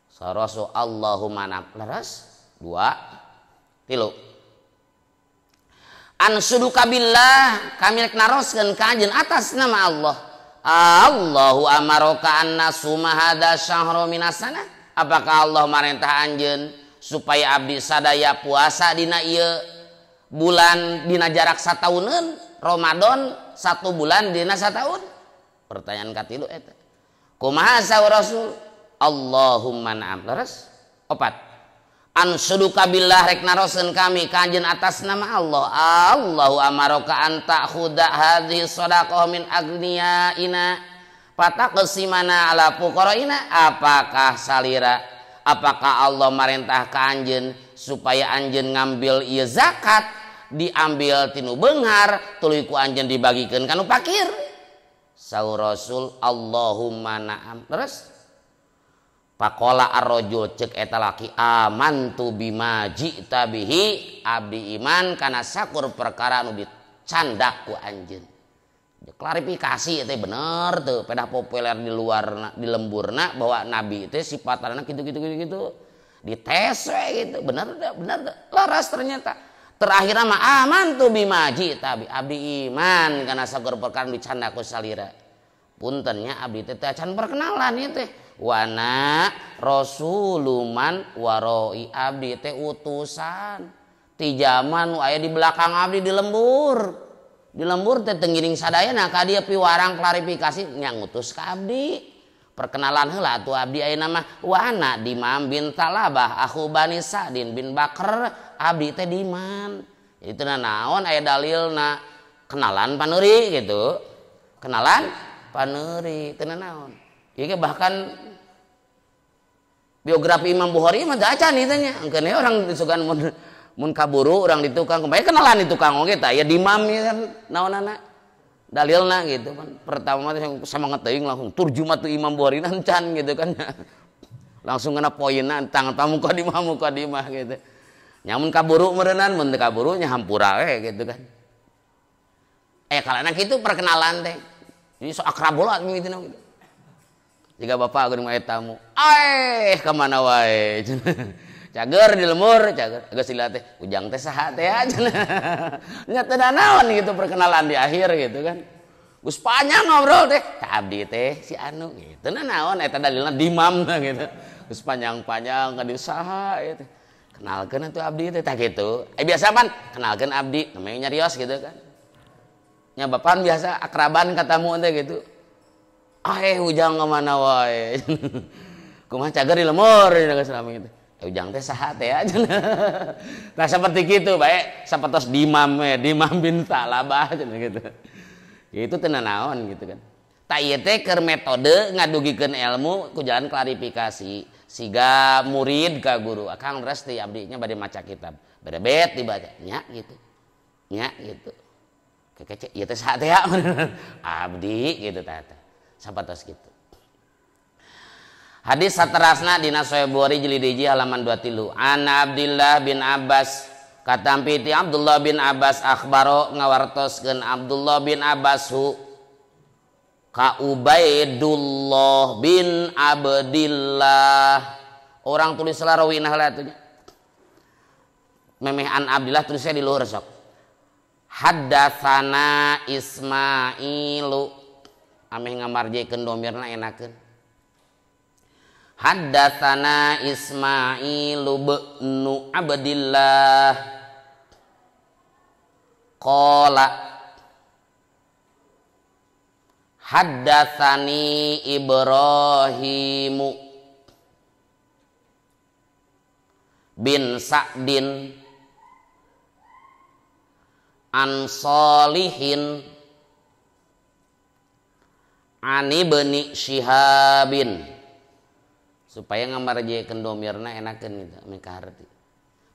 Sarasu Allahumma na'am. Leres. 2 3. Ansuduka billah kami rek naroskeun ka anjeun atas nama Allah. Allahu amaraka an nasuma hadza syahra minasana. Apakah Allah marentah anjeun supaya abdi sadaya puasa dina ieu bulan dina jarak satauneun Ramadan 1 bulan dina sataun? Pertanyaan katilu eta. Kumaha saur Rasul? Allahumma na'am. Leres. Opat. Ansuduka billah rek naroseun kami ka anjeun atas nama Allah. Allahu amaraka an ta'khudha hadhihi shadaqah min agniyaina pataqsimana ala fuqaraina. Apakah salira, apakah Allah marentah ka anjeun supaya anjeun ngambil ieu zakat diambil tinu beunghar tuluy ku anjeun dibagikeun ka nu fakir? Saur Rasul Allahumma na'am. Terus pakola arrojul cek eta laki amantu bima ji'ta bihi abdi iman kana sakur perkara nu dicandak ku anjeun. Klarifikasi teh bener tuh pedah populer di luar di lemburna bahwa nabi teh sifatna kitu kitu kitu kitu dites we gitu bener bener laras ternyata. Terakhir mah amantu bima ji'ta bi abdi iman kana sakur perkara nu dicandak ku salira. Puntennya abdi teh acan perkenalan ieu teh. Wana rasuluman waroi abdi teh utusan ti zaman nu aya di belakang abdi di lembur. Di lembur teh teu ngiring sadayana ka dieu piwarang klarifikasi nya ngutus ka abdi. Perkenalan heula atuh abdi ayeuna mah wana Dimam bin Talabah akhu Bani Sa'din bin Bakr abdi teh Diman. Jadi teu naon aya dalilna kenalan panuri gitu. Kenalan panuri teu naon. Ieu bahkan biografi Imam Bukhari mah teu acan ieu teh nya. Engkeun orang disugan mun kaburu urang di tukang kumaha kenalan di tukang oge tah aya Dimam ieu kan naonana dalilna gitu kan. Pertama mah semangat teuing langsung turjumah tu Imam Bukhari can gitu kan. Langsung kena poinna tang mukadimah mukadimah gitu. Nya mun kaburu meureunnan mun teu kaburu nya hampura we gitu kan. Kalana kitu perkenalan teh. Jadi sok akrab bola gitu. Jika bapak geuning aya tamu, ka mana wae. Cager di lemur, cager. Geus dilihat teh, ujang teh saha teh cenah. Nya teu naon gitu perkenalan di akhir gitu kan. Geus panjang ngobrol teh, ka abdi teh si anu gitu. Naon eta dalilna Dimam gitu. Geus panjang-panjang ka dieu saha ieu teh. Kenalkeun atuh abdi teh tah kitu. Biasa pan kenalkeun abdi namanya nyarios gitu kan. Nya bapak biasa akraban ka tamu teh gitu. Ujang ka mana wae. Kumaha cager di lemur geus rame gitu. Ujang teh saha teh cenah. Nah seperti kitu bae sapertos Dimam we, Dimam bin Talabah cenah gitu. Itu teu naon gitu kan. Tah ieu teh keur metode ngadugikeun ilmu ku jalan klarifikasi. Siga murid ka guru, akang res ti abdi nya bade maca kitab. Berebet dibaca nya gitu. Nya gitu. Kekece ieu teh saha teh abdi gitu tah. Sapertos gitu. Hadis saterasna dina Sahih Bukhari jilid 1 halaman 23. An Abdullah bin Abbas katampi ti Abdullah bin Abbas akhbaro ngawartoskeun Abdullah bin Abbas hu ka Ubaidullah bin Abdillah. Orang tulis rawina heula atuh nya. Memeh an Abdillah tulisnya di luhur sok. Haddatsana Ismailu ameh ngamarjekeun domirna enakeun. Haddatsana Ismailu bin Abdillah qala haddatsani Ibrahimu bin Sa'din an Salihin an Ibni Syihabin. Supaya ngamarjekeun domirna enakeun gitu ameh kaharti.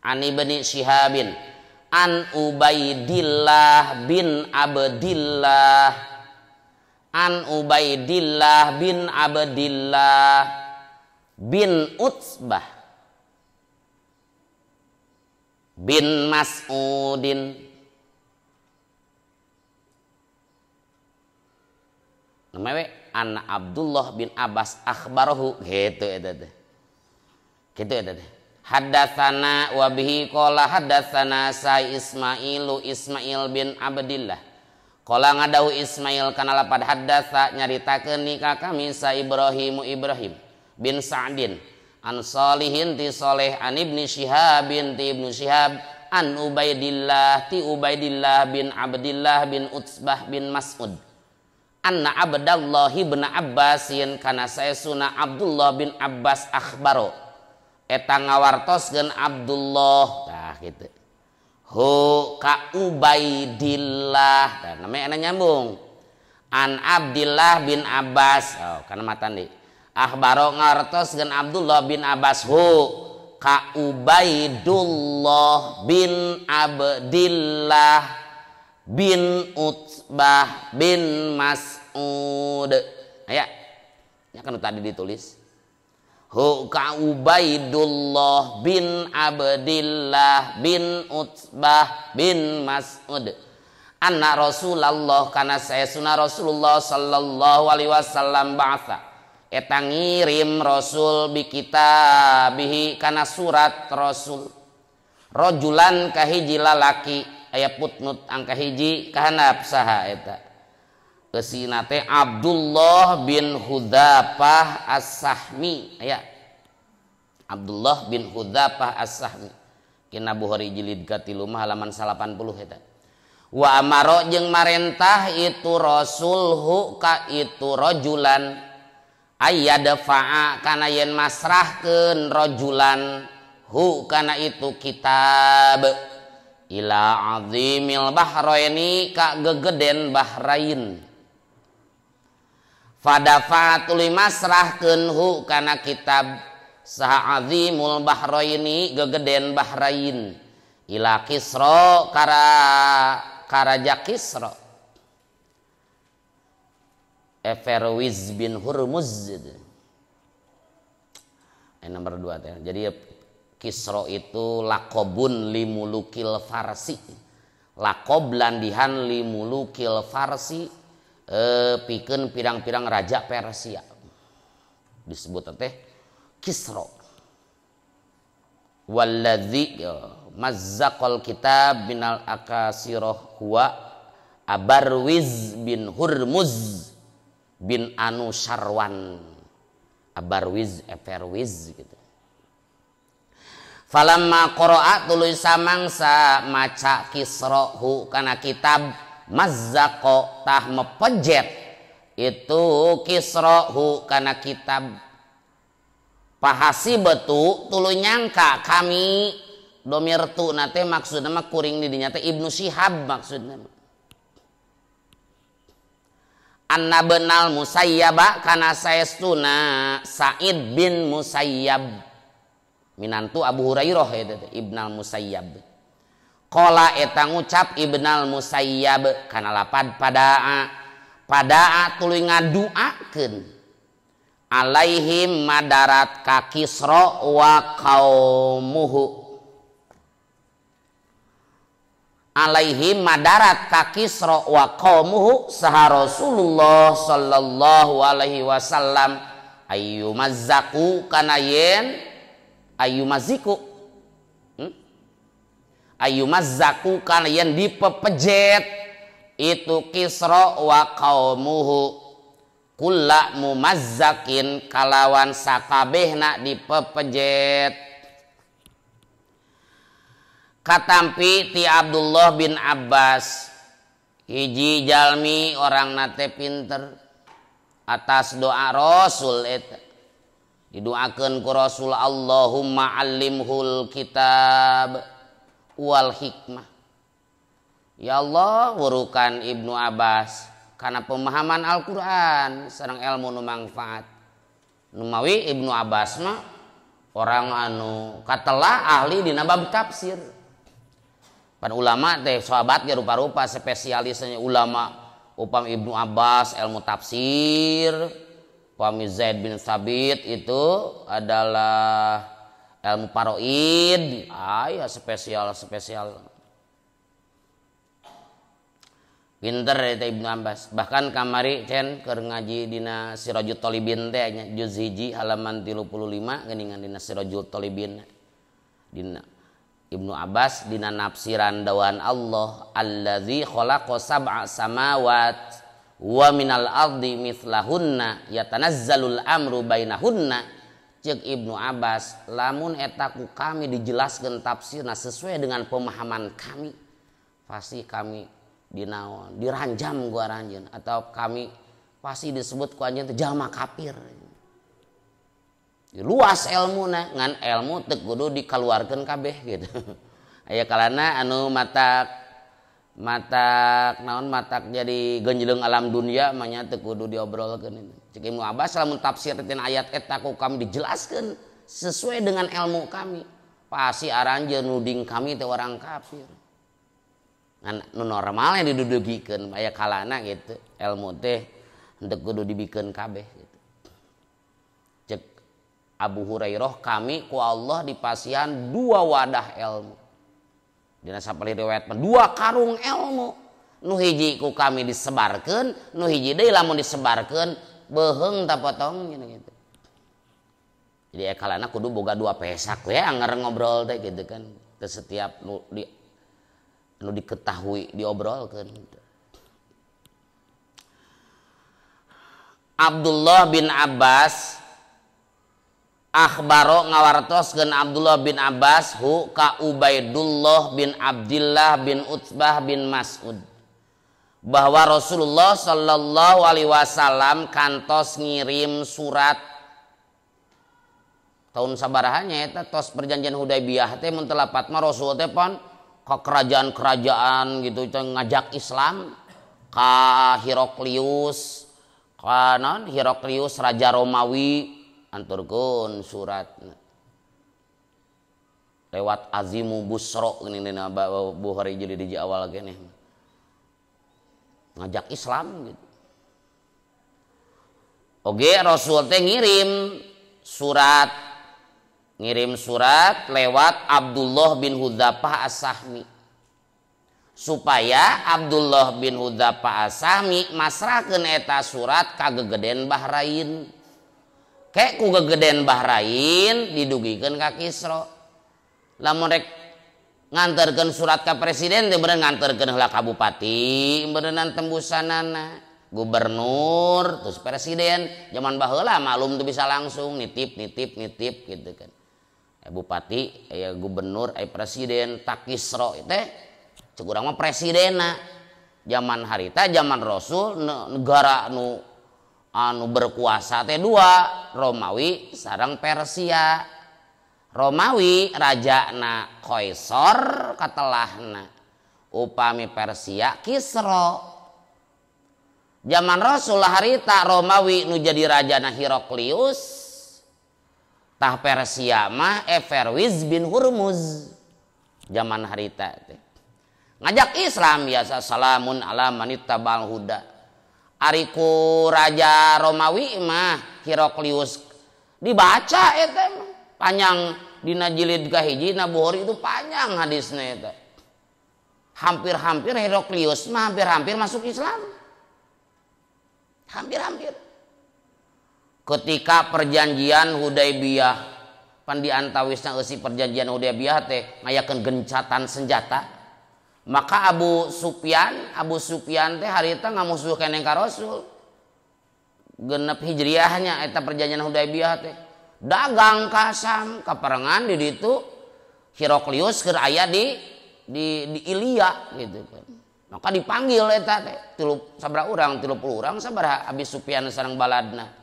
An Ibni Syihabin an Ubaidillah bin Abdillah an Ubaidillah bin Abdillah bin Utsbah bin Mas'udin. Namanya we an Abdullah bin Abbas akhbarahu gitu eta teh. Kitu eta teh. Haddatsana wa bihi qala haddatsana sa Ismailu Ismail bin Abdillah. Qala ngadahu Ismail kana lapad haddatsa nyaritakeun ka kami sa Ibrahimu Ibrahim bin Sa'din an Salihin ti Saleh an Ibni Syihab bin ti Ibnu Syihab an Ubaidillah ti Ubaidillah bin Abdillah bin Utsbah bin Mas'ud anna Abdallah bin Abbasin kana saesuna Abdullah bin Abbas akhbaro Eta ngawartoskeun Abdullah tah kitu. Hu ka Ubaidillah tah namanya ana nyambung. An Abdillah bin Abbas oh kana matan deui. Akhbaro ngartoskeun Abdullah bin Abbas hu ka Ubaidullah bin Abdillah bin Utbah bin Mas'ud. Aya. Ya kan tadi ditulis. Hu ka Ubaidullah bin Abdillah bin Utbah bin Mas'ud. Anna Rasulullah kana saestuna Rasulullah sallallahu alaihi wasallam ba'atha. Eta ngirim Rasul bi kitabihi kana surat Rasul. Rajulan kahiji lalaki aya putnut angka hiji kahandap saha eta. Eusina teh Abdullah bin Hudzafah As-Sahmi aya. Abdullah bin Hudzafah As-Sahmi. Kina Bukhari jilid ka-3 mah halaman 80 eta. Wa amaro jeung marentah itu Rasulhu ka itu rajulan ayyadfa'a kana yen masrahkeun rajulan hu kana itu kitab ila azimil bahraini ka gegeden Bahrain. Fadafa tuluy masrahkeun hu kana kitab saha azimul bahraini gegeden Bahrain ila Kisra karaja Kisra Everwiz bin Hurmuz. Nomor 2 teh. Jadi Kisra itu lakobun limulukil Farsi. Lakob landihan limulukil Farsi pikeun pirang-pirang raja Persia. Disebut teh Kisra. Walladzi mazzaqal kitab minal akasirah huwa Abarwiz bin Hurmuz bin Anu Syarwan. Abarwiz, Everwiz gitu. Falamma qara'a tuluy samangsa maca Kisra hu kana kitab mazzaqo tah mepejet itu Kisra hu kana kitab. Pahasibetu tuluy nyangka kami domir tu nate maksudna mah kuring di dinya teh Ibnu Syihab maksudna. Anna benal Musayyaba kana saestuna Sa'id bin Musayyab. Minantu Abu Hurairah eta teh Ibnal Musayyab. Qala eta ngucap Ibnal Musayyab kana lapad padaa. Padaa tuluy ngaduakeun alaihim madarat ka Kisra wa qaumuhu. Alaihi madarat ka Kisra wa qaumuhu saha Rasulullah sallallahu alaihi wasallam ayyumazzaku kana yen ayyumaziku ayyumazzaku kana yen dipepejet itu Kisra wa qaumuhu kulla mumazzakin kalawan sakabehna dipepejet. Katampi ti Abdullah bin Abbas hiji jalmi orang nate pinter atas doa Rasul eta didoakeun ku Rasul Allahumma allimhul kitab wal hikmah. Ya Allah wurukan Ibnu Abbas karena pemahaman Al-Qur'an sareng ilmu nu mangfaat. Numawi Ibnu Abbas mah orang anu katelah ahli dina bab tafsir. Pan ulama teh sahabat ge rupa-rupa spesialisnya ulama upam Ibnu Abbas ilmu tafsir, upami Zaid bin Sabit itu adalah ilmu paroid, aya spesial-spesial. Pinter eta Ibnu Abbas. Bahkan kamari cen keur ngaji dina Sirajul Thalibin teh nya juz 1 halaman 35 geuningan dina Sirajul Thalibin dina Ibnu Abbas dina nafsiran dawan Allah allazi khalaqa sab'a samawat wa minal ardi mithlahunna yatanazzalul amru bainahunna. Ceuk Ibnu Abbas lamun eta ku kami dijelaskeun tafsirna sesuai dengan pemahaman kami pasti kami dinaon diranjam ku aranjeun atau kami pasti disebut ku anjeun teh jalma kafir. Luas ilmuna ngan ilmu teu kudu dikaluarkeun kabeh gitu. Aya kalana anu matak matak naon matak jadi genjeleng alam dunia mah nya teu kudu diobrolkeun. Cek Ibnu Abbas lamun tafsir tina ayat eta ku kami dijelaskeun sesuai dengan ilmu kami. Pasti aranjeun nuding kami teh orang kafir. Ngan nu normalnya didudugikeun aya kalana gitu ilmu teh henteu kudu dibikeun kabeh gitu. Cek Abu Hurairah kami ku Allah dipasihan dua wadah ilmu. Dina sapali riwayat dua karung ilmu. Nu hiji ku kami disebarkeun, nu hiji deui lamun disebarkeun beuheung tapotong gitu. Jadi kalana kudu boga dua pesak we anger ngobrol teh gitu kan. Teu setiap nu di nu diketahui diobrolkeun gitu. Abdullah bin Abbas akhbaro ngawartoskeun Abdullah bin Abbas hu ka Ubaidullah bin Abdillah bin Utbah bin Mas'ud bahwa Rasulullah sallallahu alaihi wasallam kantos ngirim surat tahun sabarahannya eta tos perjanjian Hudaybiyah teh mun teu lapat mah Rasul teh pon ke kerajaan-kerajaan gitu ngajak Islam ka Heraklius ka naon Heraklius raja Romawi anturkeun surat lewat Azimu Busro geuning dina Bukhari jadi di awal keneh ngajak Islam gitu. Oge Rasul teh ngirim surat lewat Abdullah bin Hudzafah As-Sahmi supaya Abdullah bin Hudzafah As-Sahmi masrahkeun eta surat ka gegeden Bahrain. Kek ku gegeden Bahrain didugikeun ka Kisra. Lamun rek nganterkeun surat ka presiden teh bener nganterkeun heula ka bupati, beureunan tembusanana, gubernur, terus presiden. Zaman baheula maklum teu bisa langsung nitip nitip nitip gitu kan. Bupati, aya gubernur, aya presiden, tak Kisra teh cek urang mah presidenna. Zaman harita zaman Rasul negara nu anu berkuasa teh dua, Romawi sareng Persia. Romawi rajana Kaisar katelahna, upami Persia Kisra. Zaman Rasul harita Romawi nu jadi rajana Heraklius, tah Persia mah Everwiz bin Hurmuz. Zaman harita teh ngajak Islam biasa salamun ala manittabal huda. Ari ku raja Romawi mah Heraklius dibaca eta mah panjang dina jilid kahiji na Bukhari itu panjang hadisna eta. Hampir-hampir Heraklius mah hampir-hampir masuk Islam. Hampir-hampir. Ketika perjanjian Hudaybiyah pan diantawisna eusi perjanjian Hudaybiyah teh ngayakeun gencatan senjata. Maka Abu Sufyan teh harita ngamusuh keneh ka Rasul. Genep hijriahnya eta perjanjian Hudaybiyah teh. Dagang ka Syam kaparengan di ditu Heraklius keur aya di Ilya gitu kan. Maka dipanggil eta teh sabaraha urang 30 urang sabaraha Abi Sufyan sareng baladna.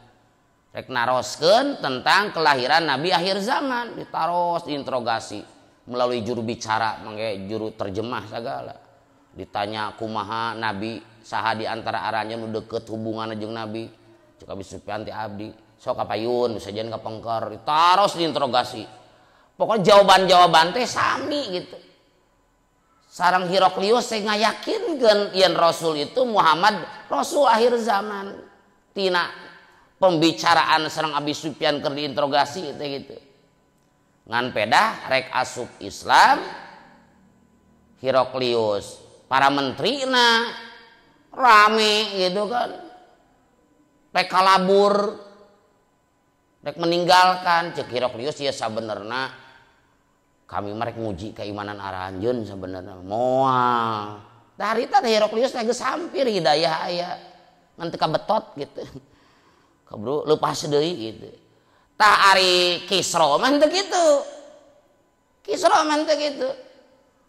Rek naroskeun tentang kelahiran Nabi akhir zaman, ditaros diinterogasi melalui juru bicara mangke juru terjemah segala. Ditanya kumaha Nabi saha di antara aranjeun nu deukeut hubunganna jeung Nabi. Cek Abi Sufyan teh abdi sok kapayun bisa jeung kapengker, ditaros diinterogasi. Pokoknya jawaban-jawaban teh sami gitu. Sareng Heraklius teh ngayakinkeun yen Rasul itu Muhammad Rasul akhir zaman. Tina pembicaraan sareng Abi Sufyan keur diinterogasi teh gitu. Ngan pedah rek asup Islam Heraklius para menterina rame gitu kan, rek kalabur rek meninggalkan. Cek Heraklius ya sabenerna kami mah rek nguji keimanan aranjeun sabenerna moal. Harita teh Heraklius teh geus hampir hidayah aya ngan teu kabetot gitu. Kabru lepas deui gitu. Tah ari Kisra mah teu kitu. Kisra mah teu kitu.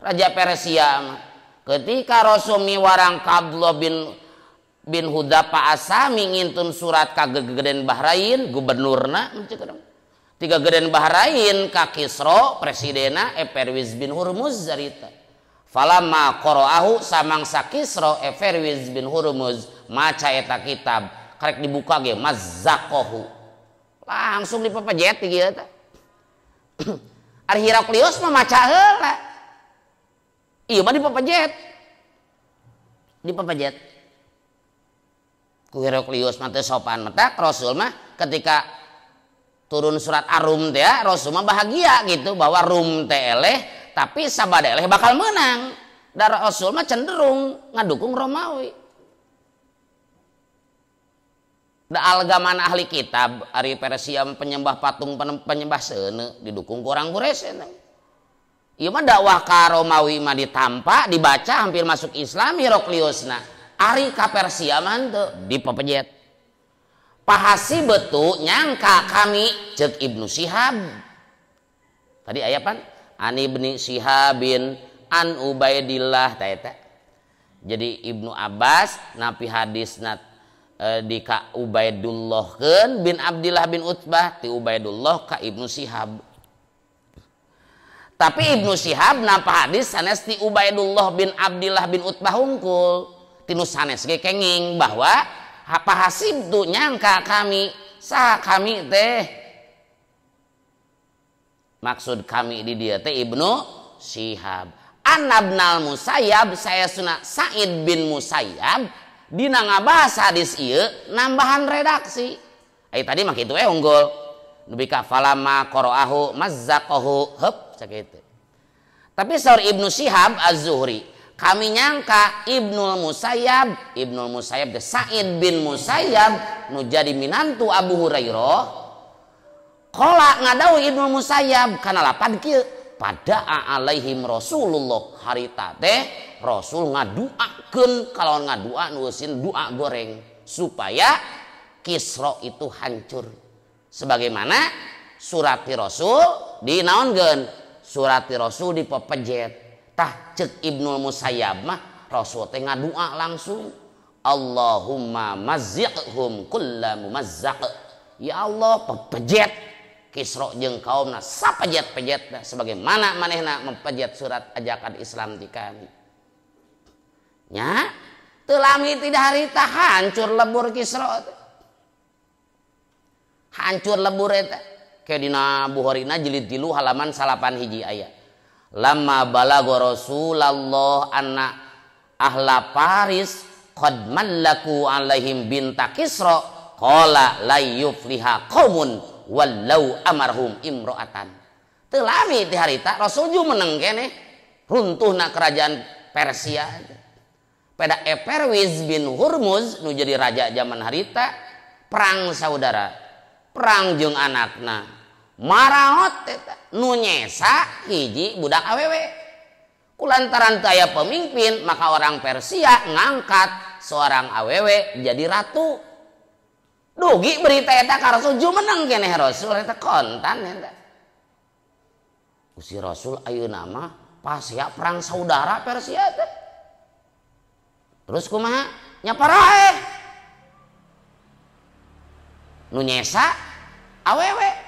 Raja Persia mah ketika Rasul miwarang ka Abdullah bin Hudzafah Asami ngintun surat ka gegeden Bahrain gubernurna Tiga geden Bahrain ka Kisra presidena Eperwiz bin Hurmuz zarita. Falamma qara'ahu samangsa Kisra Eperwiz bin Hurmuz maca eta kitab karek dibuka ge mazzaqahu. Langsung dipepejet kieu teh. Ari Heraklius mah maca heula. Ieu mah dipepejet. Dipepejet. Ku Heraklius mah teu sopan matak Rasul mah ketika turun surat Ar-Rum teh ya, Rasul mah bahagia gitu bahwa Rum teh eleh tapi sabada eleh bakal menang. Dan Rasul mah cenderung ngadukung Romawi. Da algaman ahli kitab ari Persia penyembah patung penyembah seuneu didukung ku orang Quraisy. Ieu mah dakwah ka Romawi mah ditampa, dibaca hampir masuk Islam Herakliusna. Ari ka Persia mah henteu dipepejet. Pahasi betu nyangka kami cek Ibnu Syihab. Tadi aya pan an Ibni Syihabin an Ubaidillah ta eta. Jadi Ibnu Abbas napi hadisna di ka Ubaidullahkeun bin Abdillah bin Utbah ti Ubaidullah ka Ibnu Syihab. Tapi Ibnu Syihab napa hadis sanes ti Ubaidullah bin Abdillah bin Utbah hungkul. Tinu sanes ge kenging bahwa apa hasib tu nyangka kami sah kami teh maksud kami di dia teh Ibnu Syihab Anabnal Musayyab saya sunah Sa'id bin Musayyab dina ngabahas hadis ieu nambahan redaksi. Ai tadi mah kitu we unggul nepi ka falama qara'ahu mazzaqahu heup sakitu. Tapi saur Ibnu Syihab Az-Zuhri kami nyangka Ibnul Musayyab teh Sa'id bin Musayyab nu jadi minantu Abu Hurairah qala ngadawuh Ibnul Musayyab kana lapad kieu pada alaihim Rasulullah harita teh Rasul ngaduakeun kalawan ngadua nu eusin doa goreng supaya Kisra itu hancur sebagaimana surat Rasul dinaonkeun surat Rasul dipepejet. Tah cek Ibnul Musayyab mah Rasul teh ngadua langsung Allahumma mazziqhum kulla mumazzaq. Ya Allah pepejet Kisra jeung kaumna sapejet-pejetna sebagaimana manehna mempejet surat ajakan Islam ti kami. Nya teu lami tidak harita hancur lebur Kisra teh. Hancur lebur eta. Kayak dina Bukhari-na jilid 3 halaman 9 hiji aya. Lama balago Rasulullah anna ahla Paris qad mallaku alaihim binta Kisra qala la yufliha qaumun wallau amarhum imro'atan. Teu lami ti harita Rasul ju meneng keneh runtuhna kerajaan Persia. Pada Eperwiz bin Hurmuz nu jadi raja zaman harita perang saudara, perang jeung anakna. Maraot eta nu nyesa hiji budak awewe. Kulantaran teu aya pemimpin maka orang Persia ngangkat seorang awewe jadi ratu. Dugi berita eta ka Rasul jumeneng keneh Rasul eta kontan eta. Gusti Rasul ayeuna mah pasea perang saudara Persia teh. Terus kumaha? Nya paraeh. Nu nyesa awewe.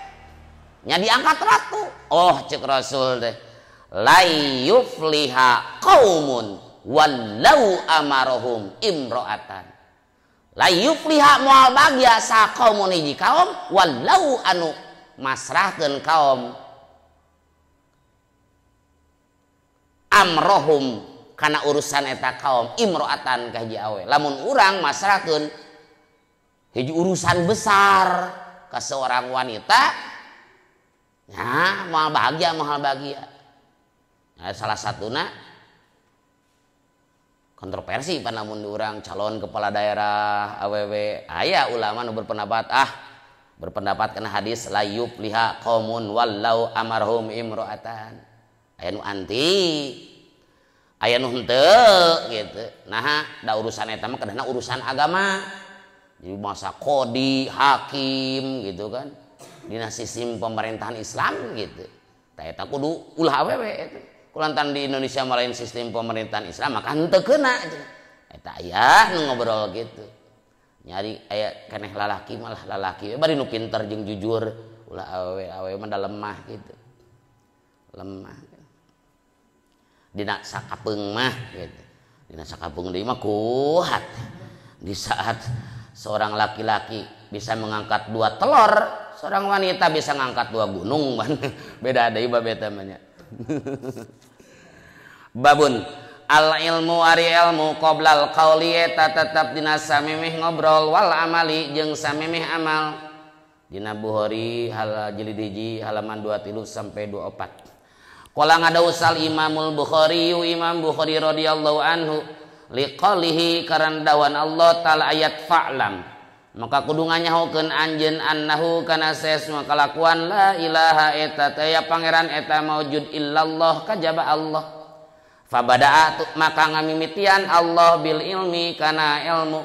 Nya diangkat ratu. Oh cek Rasul teh la yufliha qaumun wallau amarohum imro'atan. La yufliha moal bagya sa qaumun hiji kaum wallau anu masrahkeun kaum amrohum kana urusan eta kaum imro'atan ka hiji awe. Lamun urang masrahkeun hiji urusan besar ka seorang wanita nah, moal bahagia, moal bahagia. Nah, salah satuna kontroversi pan lamun diurang calon kepala daerah awewe aya ulama nu berpendapat berpendapat kana hadis la yufliha qaumun wallau amarhum imro'atan. Aya nu anti, aya nu henteu gitu. Nah, da urusan eta mah kedahna urusan agama. Jadi masa kodi, hakim gitu kan. Dina sistem pemerintahan Islam gitu. Tah eta kudu ulah awewe eta. Kulantaran di Indonesia malain sistem pemerintahan Islam maka henteu keuna. Eta aya nu ngobrol gitu. Nyari aya keneh lalaki malah lalaki bari nu pinter jeung jujur Ulah awewe, awewe mah da lemah gitu. Lemah. Dina sakapeung mah gitu. Dina sakapeung deui mah kuat. Di saat seorang laki-laki bisa mengangkat 2 telur, seorang wanita bisa ngangkat 2 gunung. Beda deui babe teh mah nya. Babun al ilmu ari ilmu qoblal qauli eta tetep dina samemeh ngobrol wal amali jeung samemeh amal. Dina Bukhari hal jilid 1 halaman 23 sampai 24. Qala ngadausal Imamul Bukhari Imam Bukhari radhiyallahu anhu liqalihi karena dawan Allah taala ayat fa'lam maka kudu nganyahokeun anjeun annahu kana saesna kalakuan la ilaha eta teh pangeran eta maujud illallah kajaba Allah. Fabada'a maka ngamimitian Allah bil ilmi kana ilmu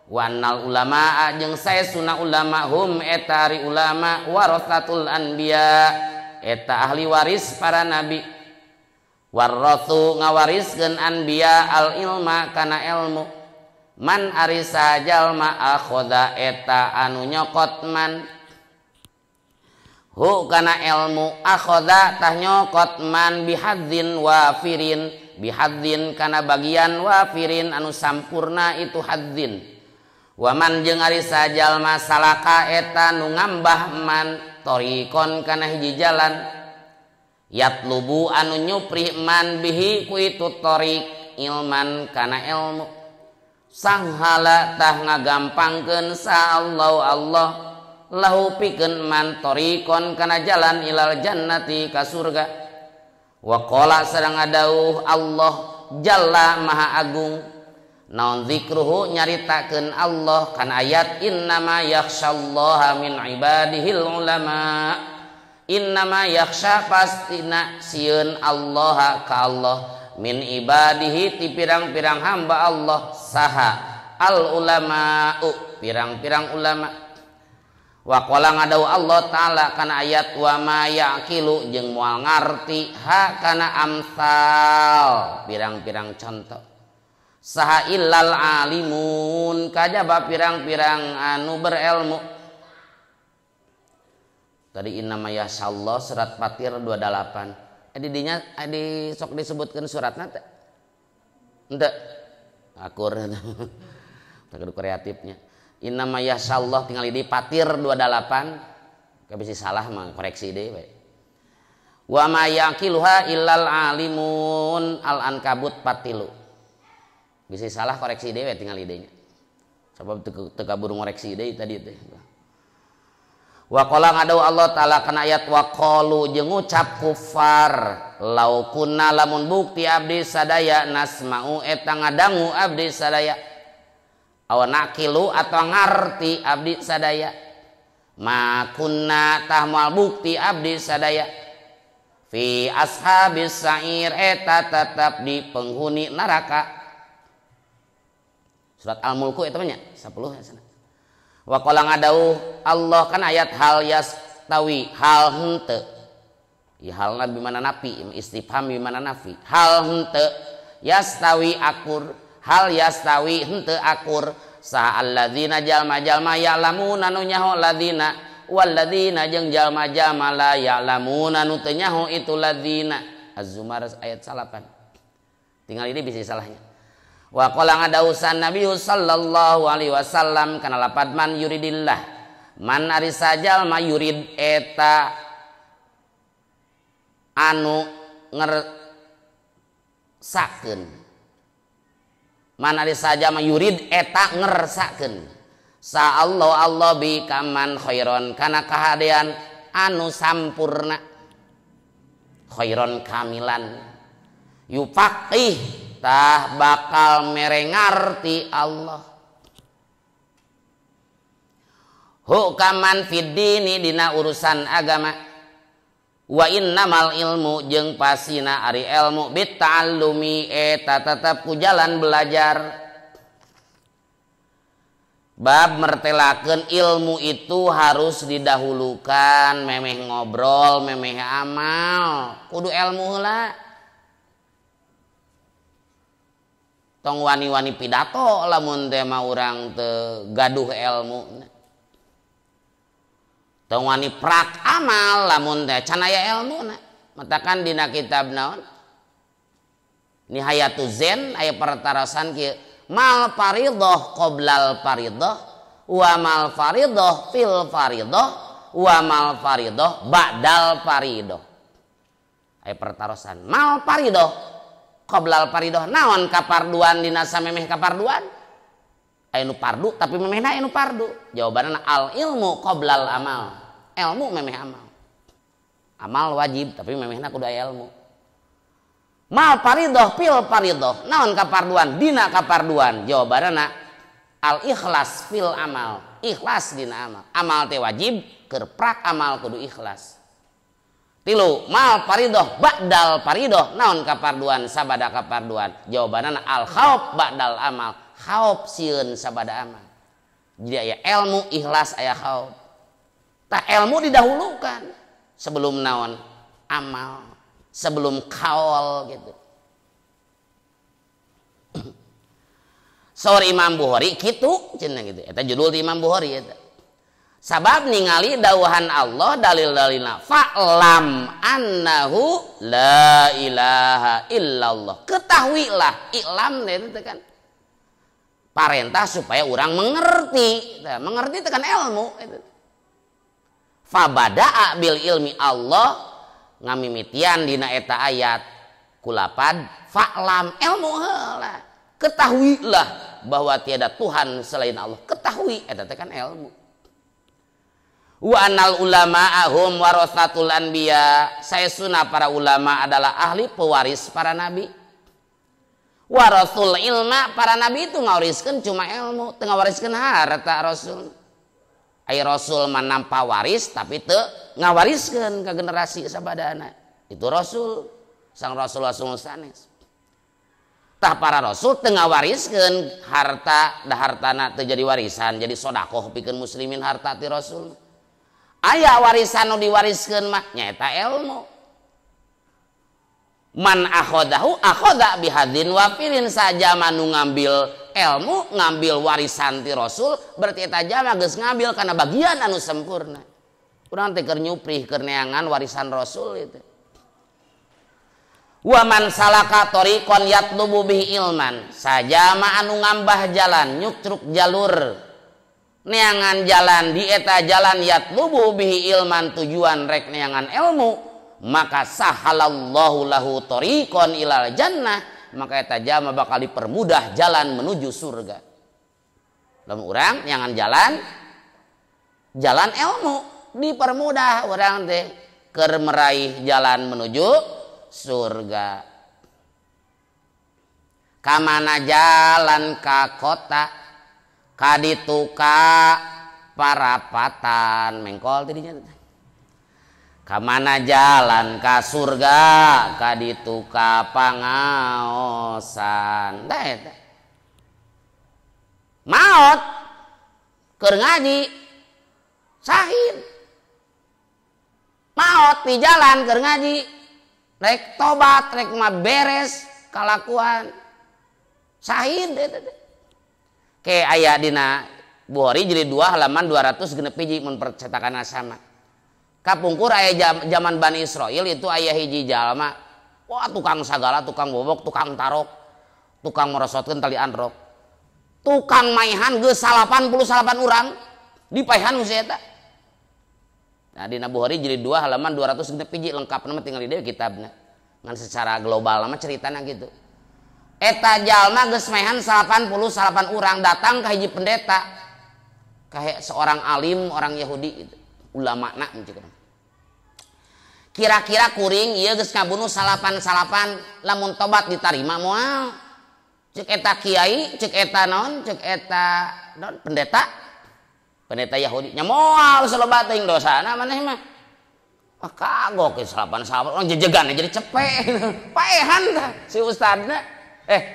wanal ulama jeung saesuna ulama hum eta ari ulama warathatul anbiya eta ahli waris para nabi warrathu ngawariskeun anbiya al ilma kana ilmu man ari sajalma akhadha eta anu nyokot man hu kana ilmu akhadha tah nyokot man bihadzin wafirin bihadzin kana bagian wafirin anu sampurna itu hadzin waman jeung ari sajalma salaka eta nu ngambah man torikon kana hiji jalan yatlubu anu nyupri man bihi ku itu torik ilman kana ilmu sanghala tah ngagampangkeun sa Allah Allah lahu pikeun man torikon kana jalan ilal jannati ka surga. Wa qala sareng ngadauh Allah jalla maha agung naon zikruhu nyaritakeun Allah kana ayat innama yakhsyallaha min ibadihil ulama innama yakhsha pastina sieun Allah ka Allah min ibadihi ti pirang-pirang hamba Allah saha al ulama'u pirang-pirang ulama. Wa qala ngadau Allah taala kana ayat wa ma yaqilu jeung moal ngarti ha kana amsal pirang-pirang contoh saha illal alimun kajaba pirang-pirang anu berilmu. Tadi innama yasallah surat Fatir 28. Di dinya di sok disebutkeun suratna teh henteu akur teu kreatifnya. Innama yasallah tinggal di Fatir 28 ka bisi salah mah koreksi deui we. Wa ma yaqiluha illal alimun al ankabut 43. Bisi salah koreksi deui we tinggal idenya. Sabab teu kaburu ngoreksi deui tadi teh. Wa qala ngadau Allah taala kana ayat wa qalu jeung ngucap kufar lau kunna lamun bukti abdi sadaya nasma'u eta ngadangu abdi sadaya aw naqilu atau ngarti abdi sadaya ma kunna tah moal bukti abdi sadaya fi ashabis sa'ir eta tetep di penghuni neraka. Surat Al-Mulku eta mah nya 10 ya sana. Wa qala ngadauh Allah kan ayat hal yastawi hal henteu ya halna bi mana nafi istifham bi mana nafi hal henteu yastawi akur hal yastawi henteu akur sa alladzina jalma-jalma ya'lamuna nu nyaho ladzina walladzina jeung jalma-jalma la ya'lamuna nu teu nyaho itu ladzina. Az-Zumar ayat 8. Tinggal ini bisa salahnya. Wa qala ngadausan Nabi sallallahu alaihi wasallam kana lapad man yuridillah man ari sajalma yurid eta anu ngersakeun man ari sajalma yurid eta ngersakeun sa Allah Allah bi kaman khairon kana kahadean anu sampurna khairon kamilan yufaqih tah bakal mere ngarti Allah hukaman fiddini dina urusan agama wa innamal ilmu jeung pasina ari ilmu bitta'allumi eta tetep ku jalan belajar. Bab mertelakeun ilmu itu harus didahulukan memeh ngobrol memeh amal kudu ilmu heula. Tong wani-wani pidato lamun teh mah urang teu gaduh ilmu. Tong wani prak amal lamun teh can aya elmuna. Matakan dina kitab naon? Nihayatu Zen aya pertarasan kieu, mal faridhah qoblal faridhah wa mal faridhah fil faridhah wa mal faridhah ba'dal faridhah. Aya pertarosan mal faridhah qoblal faridhah naon kaparduan dina samemeh kaparduan? Aya nu pardu tapi memehna aya nu pardu. Jawabanna al ilmu qoblal amal. Ilmu memeh amal. Amal wajib tapi memehna kudu aya ilmu. Mal faridhah fil faridhah naon kaparduan dina kaparduan? Jawabanna al ikhlas fil amal. Ikhlas dina amal. Amal teh wajib keur prak amal kudu ikhlas. Tilu mal faridhah ba'dal faridhah naon kaparduan sabada kaparduan? Jawabanna al khauf ba'dal amal. Khauf sieun sabada amal. Jadi aya ilmu ikhlas aya khauf. Tah ilmu didahulukan sebelum naon amal, sebelum kaul gitu. Saur Imam Bukhari kitu cenah gitu. Eta judul di Imam Bukhari eta. Sabab ningali dawuhan Allah dalil-dalilna fa'lam annahu la ilaha illallah. Ketahuilah, i'lam itu kan parentah supaya orang mengerti. Nah, mengerti itu kan ilmu itu. Fabada'a bil ilmi Allah ngamimitian dina eta ayat kulapad fa'lam ilmu heula. Ketahuilah bahwa tiada Tuhan selain Allah. Ketahui eta teh kan ilmu. Wa anal ulama hum warasatul anbiya. Saesuna para ulama adalah ahli pewaris para nabi. Warasul ilma, para nabi itu ngawariskeun cuma ilmu, teu ngawariskeun harta rasul. Ai rasul mah nampa waris tapi teu ngawariskeun ka generasi sabadana. Itu rasul, sang rasul rasul sanes. Tah para rasul teu ngawariskeun harta, da hartana teu jadi warisan, jadi sedekah pikeun muslimin harta ti rasul. Aya warisan nu diwariskeun mah nyaeta ilmu. Man akhodahu akhoda bihadin wafirin, saja manu ngambil ilmu, ngambil warisan ti rasul, berarti eta jalma geus ngambil kana bagian anu sempurna. Urang teh keur nyuprih keur neangan warisan rasul itu. Wa man salaka tariqan yatlubu bihi ilman, saja ma anu ngambah jalan, nyutruk jalur neangan jalan di eta jalan yatlubu bihi ilman tujuan rek neangan ilmu, maka sahalallahu lahu tariqan ilal jannah, maka eta jalma bakal dipermudah jalan menuju surga. Lamun urang neangan jalan jalan ilmu dipermudah urang teh keur meraih jalan menuju surga. Kamana jalan ka kota kaditu ka parapatan mengkol tidinya. Kamana jalan ka surga kaditu ka pangaosan. Tah eta. Maot keur ngaji sahid. Maot di jalan keur ngaji rek tobat rek mah beres kalakuan sahid eta teh. Ke aya dina Bukhari jilid 2 halaman 206 hiji mun percetakanna sama. Kapungkur aya zaman Bani Israel itu aya hiji jalma, wah tukang sagala, tukang bobok, tukang tarok, tukang merosotkeun tali anrok, tukang maihan geus 88 urang dipaehan ku si eta. Nah dina Bukhari jilid 2 halaman 206 hiji lengkapna mah tinggal di deui kitabna. Ngan secara global mah ceritana gitu. Eta jalma geus maehan 88 urang datang ka hiji pendeta, ka seorang alim orang Yahudi gitu, ulama na kira-kira kuring ieu geus ngabunuh 88 lamun tobat ditarima moal. Cek eta kiai, cek eta naon, cek eta naon pendeta. Pendeta Yahudi nya moal saloba teuing dosana maneh mah. Ah kagok geus 88 urang jejegan jadi cepet. Paehan tah si ustadna.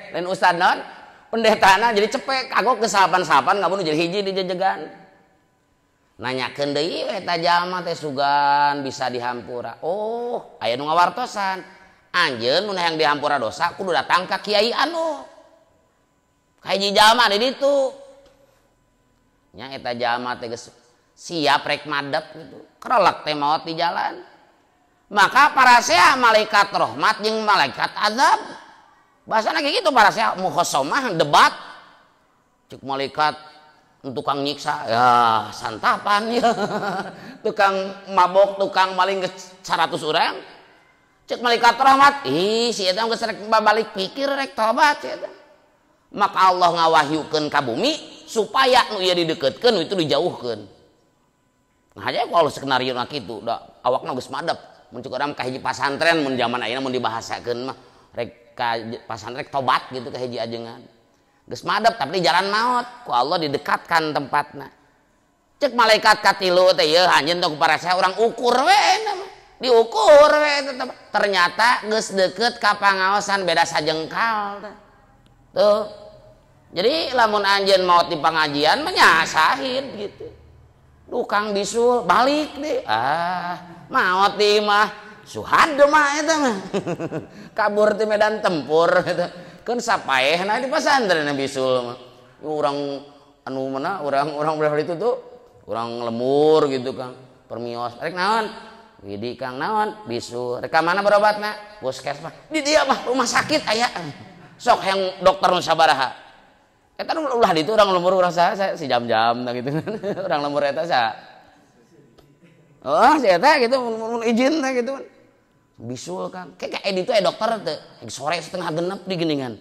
Lain ustad naon? Pendetana jadi cepet kagok geus 88 ngabunuh jadi hiji di jejegan. Nanyakeun deui eta jalma teh sugan bisa dihampura. Oh, aya nu ngawartosan. Anjeun mun hayang dihampura dosa kudu datang ka kiai anu. Ka hiji jalma di ditu. Nya eta jalma teh geus Siap rek madep gitu. Kerelek teh maot di jalan. Maka parasea malaikat rahmat jeung malaikat azab. Bahasana kayak gitu parasea mukhosomah debat. Cek malaikat tukang nyiksa ya santapan ya. Tukang mabok, tukang maling ke 100 orang. Cek malaikat rahmat, ih si eta geus rek balik pikir rek tobat si eta. Maka Allah ngawahyukeun ka bumi supaya nu ieu dideukeutkeun nu itu dijauhkeun. Nah aja kalau skenario na kitu da awakna geus madep. Mun cek urang ka hiji pasantren mun zaman ayeuna mun dibahasakeun mah rek ka pasantren tobat gitu ka hiji ajengan. Geus madep tapi di jalan maot ku Allah didekatkan tempatna. Cek malaikat katilu teh yeuh anjeun tong parasea urang ukur we mah. Diukur we tetep. Ternyata geus deukeut ka pangaosan beda sajengkal teh. Tuh. Jadi lamun anjeun maot di pengajian mah nya sahid gitu. Tukang bisul balik deh. Ah, maot di mah suhad mah eta mah. Kabur ti medan tempur eta. Keun sapaehna di pasantren bisul mah. Urang anu mana urang berapa itu tuh urang lemur gitu Kang. Permios rek naon? Widi Kang naon? Bisul. Rek ka mana berobatna? Puskesmas. Di dieu mah rumah sakit aya. Sok yang dokter nu sabaraha. Eta nu ulah ditu urang lemur urang saha si jam-jam gitu. Urang lemur eta saha? Oh, si eta gitu mun izin teh gitu. Bisul Kang. Kayak ditu aya dokter teh. Sore 5:30 di geuningan.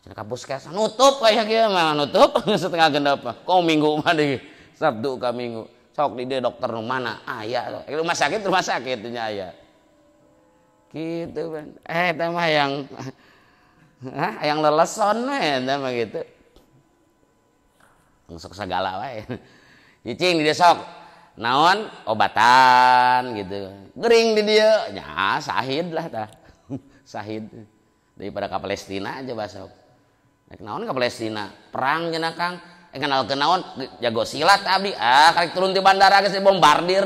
Cenah ka puskesmas nutup kayak kieu mah nutup 5:30. Kok minggu mah di Sabtu ka Minggu. Sok di dieu dokter nu mana? Aya. Rumah sakit nya aya. Gitu kan. Eta mah yang hah, yang leleson we eta mah gitu. Sok segala wae. Cicing di dieu sok naon obatan gitu. Gering di dieu nya sahid lah tah. Sahid. Daripada ka Palestina aja basok. Rek naon ka Palestina? Perang cenah Kang. Kenalkeun naon jago silat abdi. Ah karek turun di bandara geus dibombardir.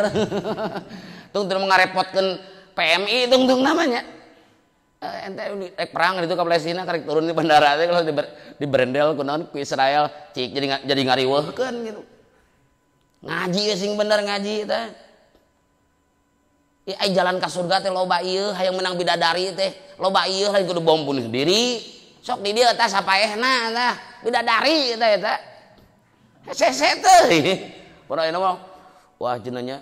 Tungtung ngarepotkeun PMI tungtung namanya. Ente rek perang itu ke Palestina karek turun di bandara teh kalau di berendel kunaon ku Israel cik jadi ngariweuhkeun gitu. Ngaji sing bener ngaji teh. Ieu jalan ka surga teh loba ieu hayang menang bidadari teh loba ieu lain kudu bom bunuh diri. Sok di dieu tah sapaehna tah bidadari teh eta. Hese teh. Pokona mah wah cenah nya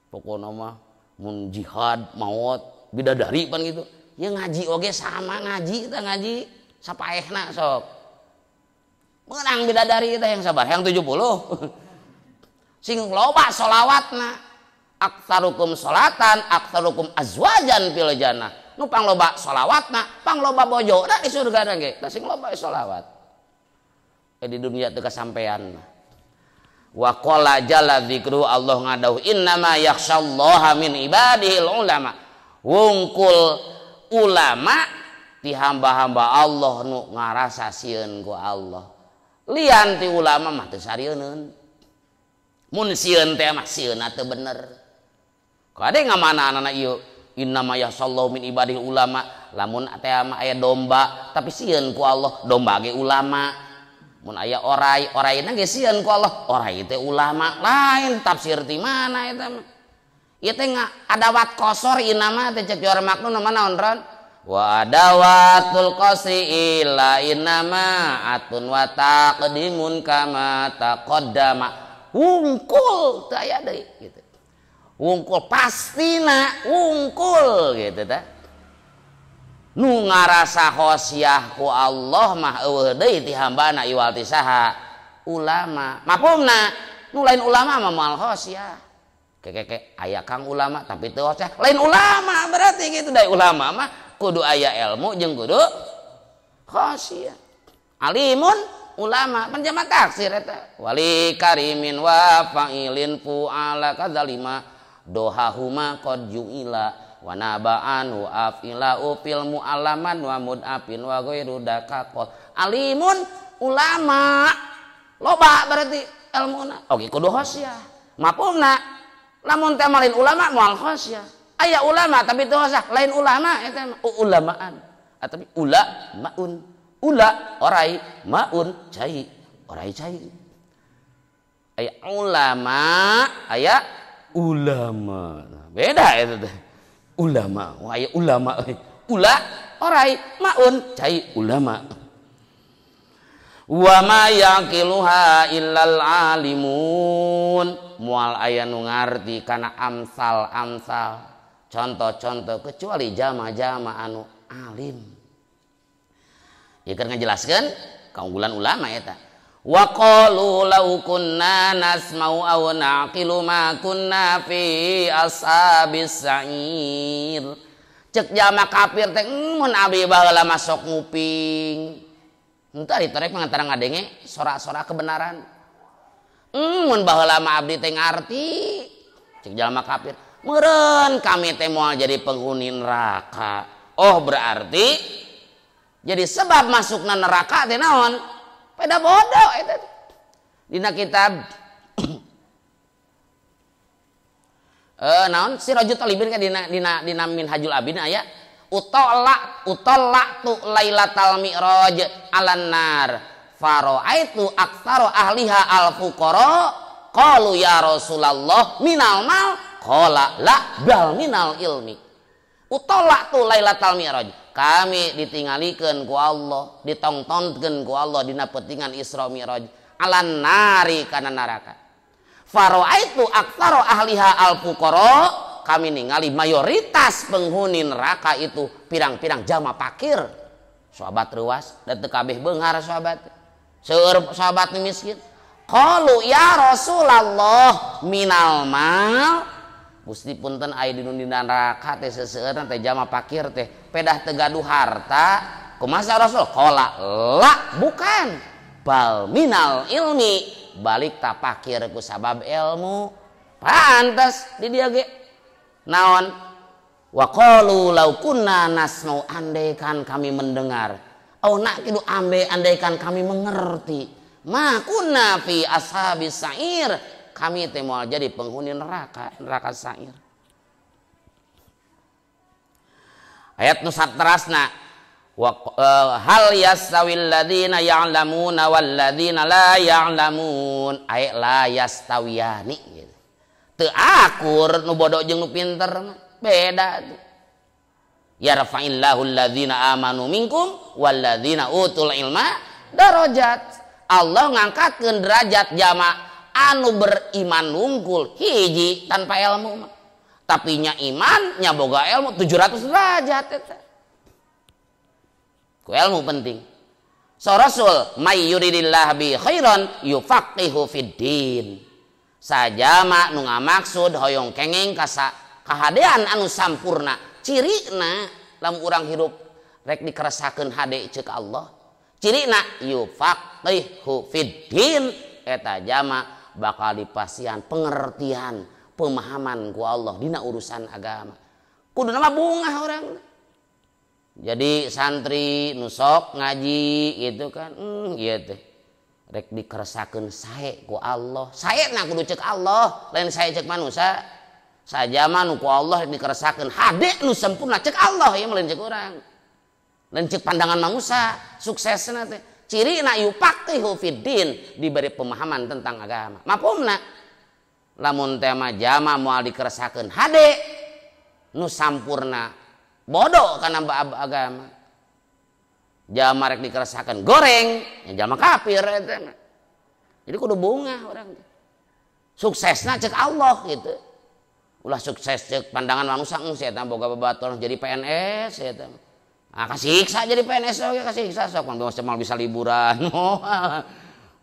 pokona mah mun jihad maot bidadari pan gitu. Ya ngaji oge sama ngaji kita ngaji sapaehna sok. Menang bidadari kita yang sabar yang 70. Sing loba solawatna. Aktsarukum solatan, aktsarukum azwajan fil jannah. Nu pangloba solawatna, pangloba bojona di surga ge. Tah sing loba solawat. Di dunia teu kasampean. Wa qala jalla dzikru Allah ngadauh innama yakhsyallaha min ibadihil ulama. Wungkul ulama ti hamba-hamba Allah nu ngarasa sieun ku Allah. Lian ti ulama mah teu sarieun. Mun sieun teh mah sieunna teu bener. Kade ngamana-anana ieu innama yasallahu min ibadil ulama. Lamun teh mah aya domba tapi sieun ku Allah, domba ge ulama. Mun aya orai, oraina ge sieun ku Allah, orai teh ulama. Lain tafsir ti mana eta mah. Ieu teh adawat kosor inama teh cek juara maknun mah naon ron? Wa adawatul qasri illa inama atun wa taqdimun kama taqaddama. Wungkul teu aya deui gitu. Wungkul pastina wungkul gitu teh. Nu ngarasa khosyah ku Allah mah eueuh deui ti hambana iwal ti saha? Ulama. Mafhumna nu lain ulama mah moal khosyah. Kekeke aya kang ulama tapi teu khosyah. Lain ulama berarti gitu da ulama mah kudu aya ilmu jeung kudu khosyah. Alimun ulama penjama taksir eta. Wali karimin wa fa'ilin fu'ala kadzalima dohahuma qad ju'ila wa naba'an wa afila upil mu'alaman wa mud'afin wa ghairu dakaqol. Alimun ulama loba berarti ilmuna. Oke kudu khosyah. Mafhumna lamun teh lain ulama moal khosyah. Aya ulama tapi teu khosyah, lain ulama eta mah ulamaan. Tapi ulamaun. Ula orai maun cai, orai cai. Aya ulama, aya ulama. Beda itu teh. Ulama, wah aya ulama euy. Ula orai maun cai ulama. Wa ma yaqiluha illal alimun. Moal aya nu ngarti kana amsal-amsal, contoh-contoh kecuali jama-jama anu alim. Ieu keur ngajelaskeun kaunggulan ulama eta. Wa qalu law kunna nasma'u aw na'qilu ma kunna fi ashabis sa'ir. Cek jama kafir teh mun abi baheula masuk nguping. Henteu ari torek mah antara ngadenge sora-sora kebenaran. Mun baheula mah abdi teh ngarti. Cek jalma kafir, meureun kami teh moal jadi penghuni neraka. Oh berarti jadi sebab masukna neraka teh naon? Peda bodoh eta. Dina kitab naon Sirajul Talibin kan dina dina Minhajul Abidin aya utalla utallatu lailatal mi'raj alan nar fara'aitu aktsara ahliha al fuqara qalu ya Rasulullah minal mal qala la bal minal ilmi. Utallatu lailatal mi'raj, kami ditinggalikeun ku Allah, ditongtonkeun ku Allah dina petingan Isra Mi'raj alan nari kana neraka. Fara'aitu aktsara ahliha al fuqara, kami ningali mayoritas penghuni neraka itu pirang-pirang jama pakir. Sahabat reuas da teu kabeh beunghar sahabat. Seueur sahabat nu miskin. Qalu ya Rasulullah minal mal. Gusti punten aya di neraka teh seseueurna teh jama pakir teh pedah teu gaduh harta. Kumaha Rasul? Qala la bukan, bal minal ilmi, balik ta pakir ku sabab ilmu. Pantes di dia ge naon? Wa qalu law kunna nasma'u, andaikan kami mendengar, au naqilu ambe andaikan kami mengerti, ma kunna fi ashabis sa'ir, kami teh moal jadi penghuni neraka, neraka sa'ir. Ayat nu saterasna wa hal yastawil ladzina ya'lamuna wal ladzina la ya'lamun, ay la yastawiyani gitu. Teu akur nu bodoh jeung nu pinter mah beda tuh. Yarfa'illahu alladzina amanu minkum wal ladzina utul ilma darajat. Allah ngangkatkeun derajat jama anu beriman wungkul hiji tanpa ilmu mah. Tapi nya iman nya boga ilmu 700 derajat eta. Ku ilmu penting. So Rasul may yuridillah bi khairan yufaqihu fid din. Sajama nu ngamaksud hoyong kenging kasa kahadean anu sampurna. Cirina lamun urang hirup rek dikeresakeun hade ceuk Allah. Cirina yufaqihu fid din eta jama bakal dipasihan pengertian, pemahaman ku Allah dina urusan agama. Kuduna mah bungah urang. Jadi santri nusok ngaji gitu kan, ieu teh rek dikeresakeun sae ku Allah. Sae na kudu ceuk Allah, lain sae ceuk manusia. Sajama nu ku Allah rek dikeresakeun hade nu sempurna ceuk Allah, ieu mah lain ceuk urang. Lain ceuk pandangan manusia, suksesna teh. Cirina yufaqihu fid din, diberi pemahaman tentang agama. Mafhumna lamun teh mah jama moal dikeresakeun hade nu sampurna, bodoh kana agama. Jama rek dikeresakeun goreng, ya jama kafir eta. Jadi kudu bungah urang teh. Suksesna ceuk Allah gitu. Ulah sukses ceuk pandangan manusia, enggeus eta boga babaturan jadi PNS eta. Ah kasiksa jadi PNS oge kasiksa sok mun mal bisa liburan.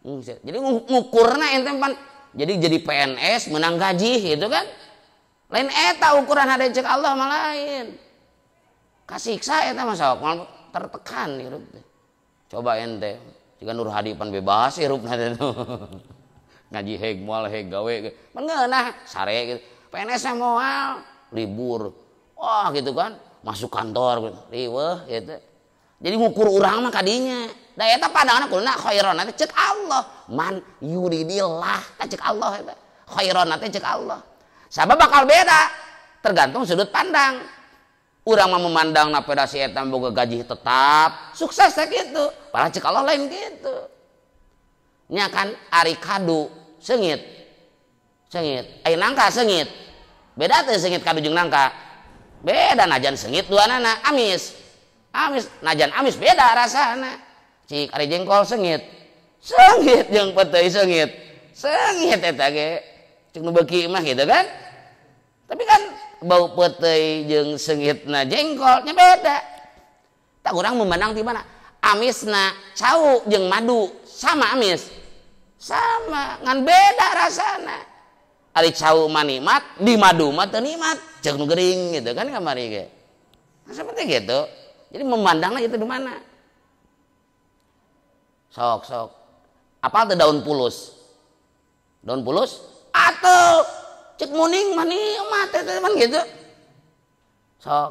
Jadi ngukurna ente pan jadi PNS menang gaji gitu kan. Lain eta ukuran hade ceuk Allah mah lain. Kasiksa eta mah sok mal tertekan hirup teh. Coba ente jika Nur Hadi pan bebas hirupna teh. Ngaji heg moal heg gawe pan ngeunah sare gitu. PNS moal libur. Wah gitu kan. Masuk kantor riweuh gitu. Jadi ngukur urang mah kadinya. Da eta pandanganna kuduna khairon teh ceuk Allah. Man yuridillah teh ceuk Allah eta. Khairon teh ceuk Allah. Sabab bakal beda tergantung sudut pandang. Urang mah memandang na peda si eta boga gaji tetap, sukses teh kitu. Padahal ceuk Allah lain kitu. Nya kan ari kadu Seungit. Seungit. Aya nangka seungit. Beda teh seungit kadu jeung nangka. Beda najan seungit duanana amis. Amis najan amis beda rasana. Cik ari jengkol seungit. Seungit jeung peuteuy seungit. Seungit eta ge. Cik nu beuki mah gitu kan. Tapi kan bau peuteuy jeung seungitna jengkolnya beda. Tak urang memandang di mana? Amisna cau jeung madu sama amis. Sama, ngan beda rasana. Ari cau mah nikmat, di madu mah teu nikmat, jeung nu gering gitu kan kamari ge. Nah, seperti gitu. Jadi memandangnya itu di mana? Sok sok. Apal teh daun pulus? Daun pulus atau cek muning mah nikmat teh teman gitu. Sok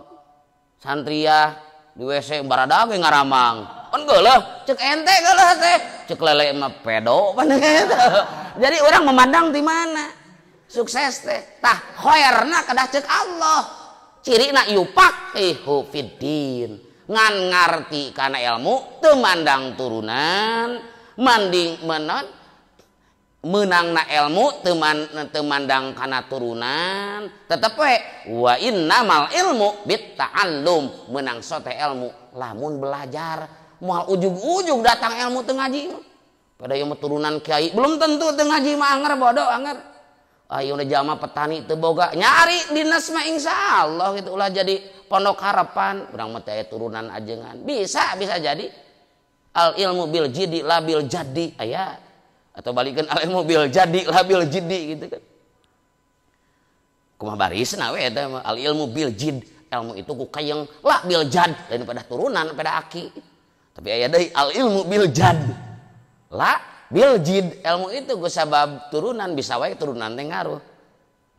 santria di WC barada ge ngaramang. Kan geuleuh, cek ente geuleuh teh, cek lele mah pedo pan gitu. Jadi orang memandang di mana? Sukses teh. Tah khairna kedah cek Allah. Cirina yufaqihu fiddin. Ngan ngarti kana ilmu teu mandang turunan, manding menon meunangna ilmu teu mandang kana turunan, tetep we wa innamal ilmu bitta'allum, meunang sote ilmu lamun belajar. Moal ujug-ujug datang ilmu teu ngaji mah. Pada ieu mah turunan kiai belum tentu teu ngaji mah anger bodoh anger. Ayo udah jama petani teu boga nyari dinas mah insyaallah gitu ulah jadi pondok harapan urang mah teh turunan ajengan. Bisa bisa jadi al ilmu bil jidi la bil jadi aya atau balikeun al ilmu bil jadi la bil jidi gitu kan. Kumaha barisna we eta mah al ilmu bil jid, ilmu itu ku kayeng la bil jad lain pada turunan pada aki. Tapi aya deui al ilmu bil jad la bil jid, ilmu itu ku sabab turunan bisa wae turunan teh ngaruh.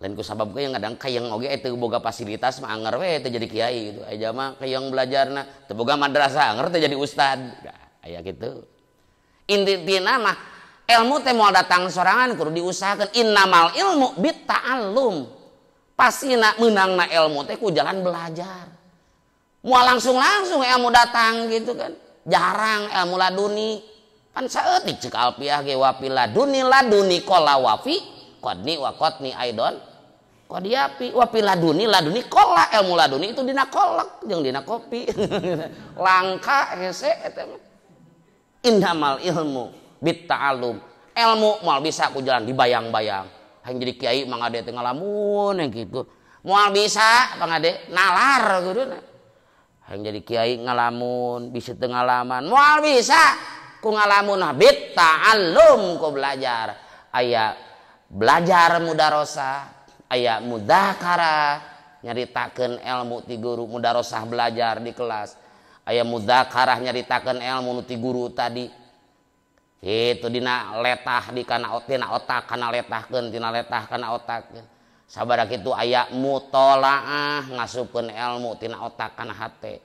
Lain ku sabab kayeng kadang kayeng oge teu boga fasilitas mah anger we teu jadi kiai gitu. Aya mah kayeng belajarna teu boga madrasah anger teu jadi ustad. Aya kitu. Intina mah ilmu teh moal datang sorangan kudu diusahakeun. Innamal ilmu bitta'allum. Pastina meunangna ilmu teh ku jalan belajar. Moal langsung-langsung ilmu datang gitu kan. Jarang ilmu laduni. Pan saeutik cek alpiah ge wafi laduni laduni qala wafi qadni wa qatni aidon qadiapi wafi laduni laduni qala, ilmu laduni itu dina kolak jeung dina kopi. Langka hese eta mah. Innamal ilmu bitta'allum. Ilmu moal bisa ku jalan dibayang-bayang. Hayang jadi kiai mangade teh ngalamun yang gitu. Moal bisa pangade nalar kuduna. Hayang jadi kiai ngalamun bisa teu ngalaman. Moal bisa ku ngalamun bitta'allum ku belajar. Aya belajar mudarosah, aya mudzakarah nyaritakeun ilmu ti guru, mudarosah belajar di kelas. Aya mudzakarah nyaritakeun ilmu nu ti guru tadi. Itu dina letah di kana tina otak kana letahkeun tina letah kana otak. Sabada kitu aya mutolaah ngasupkeun ilmu tina otak kana hate.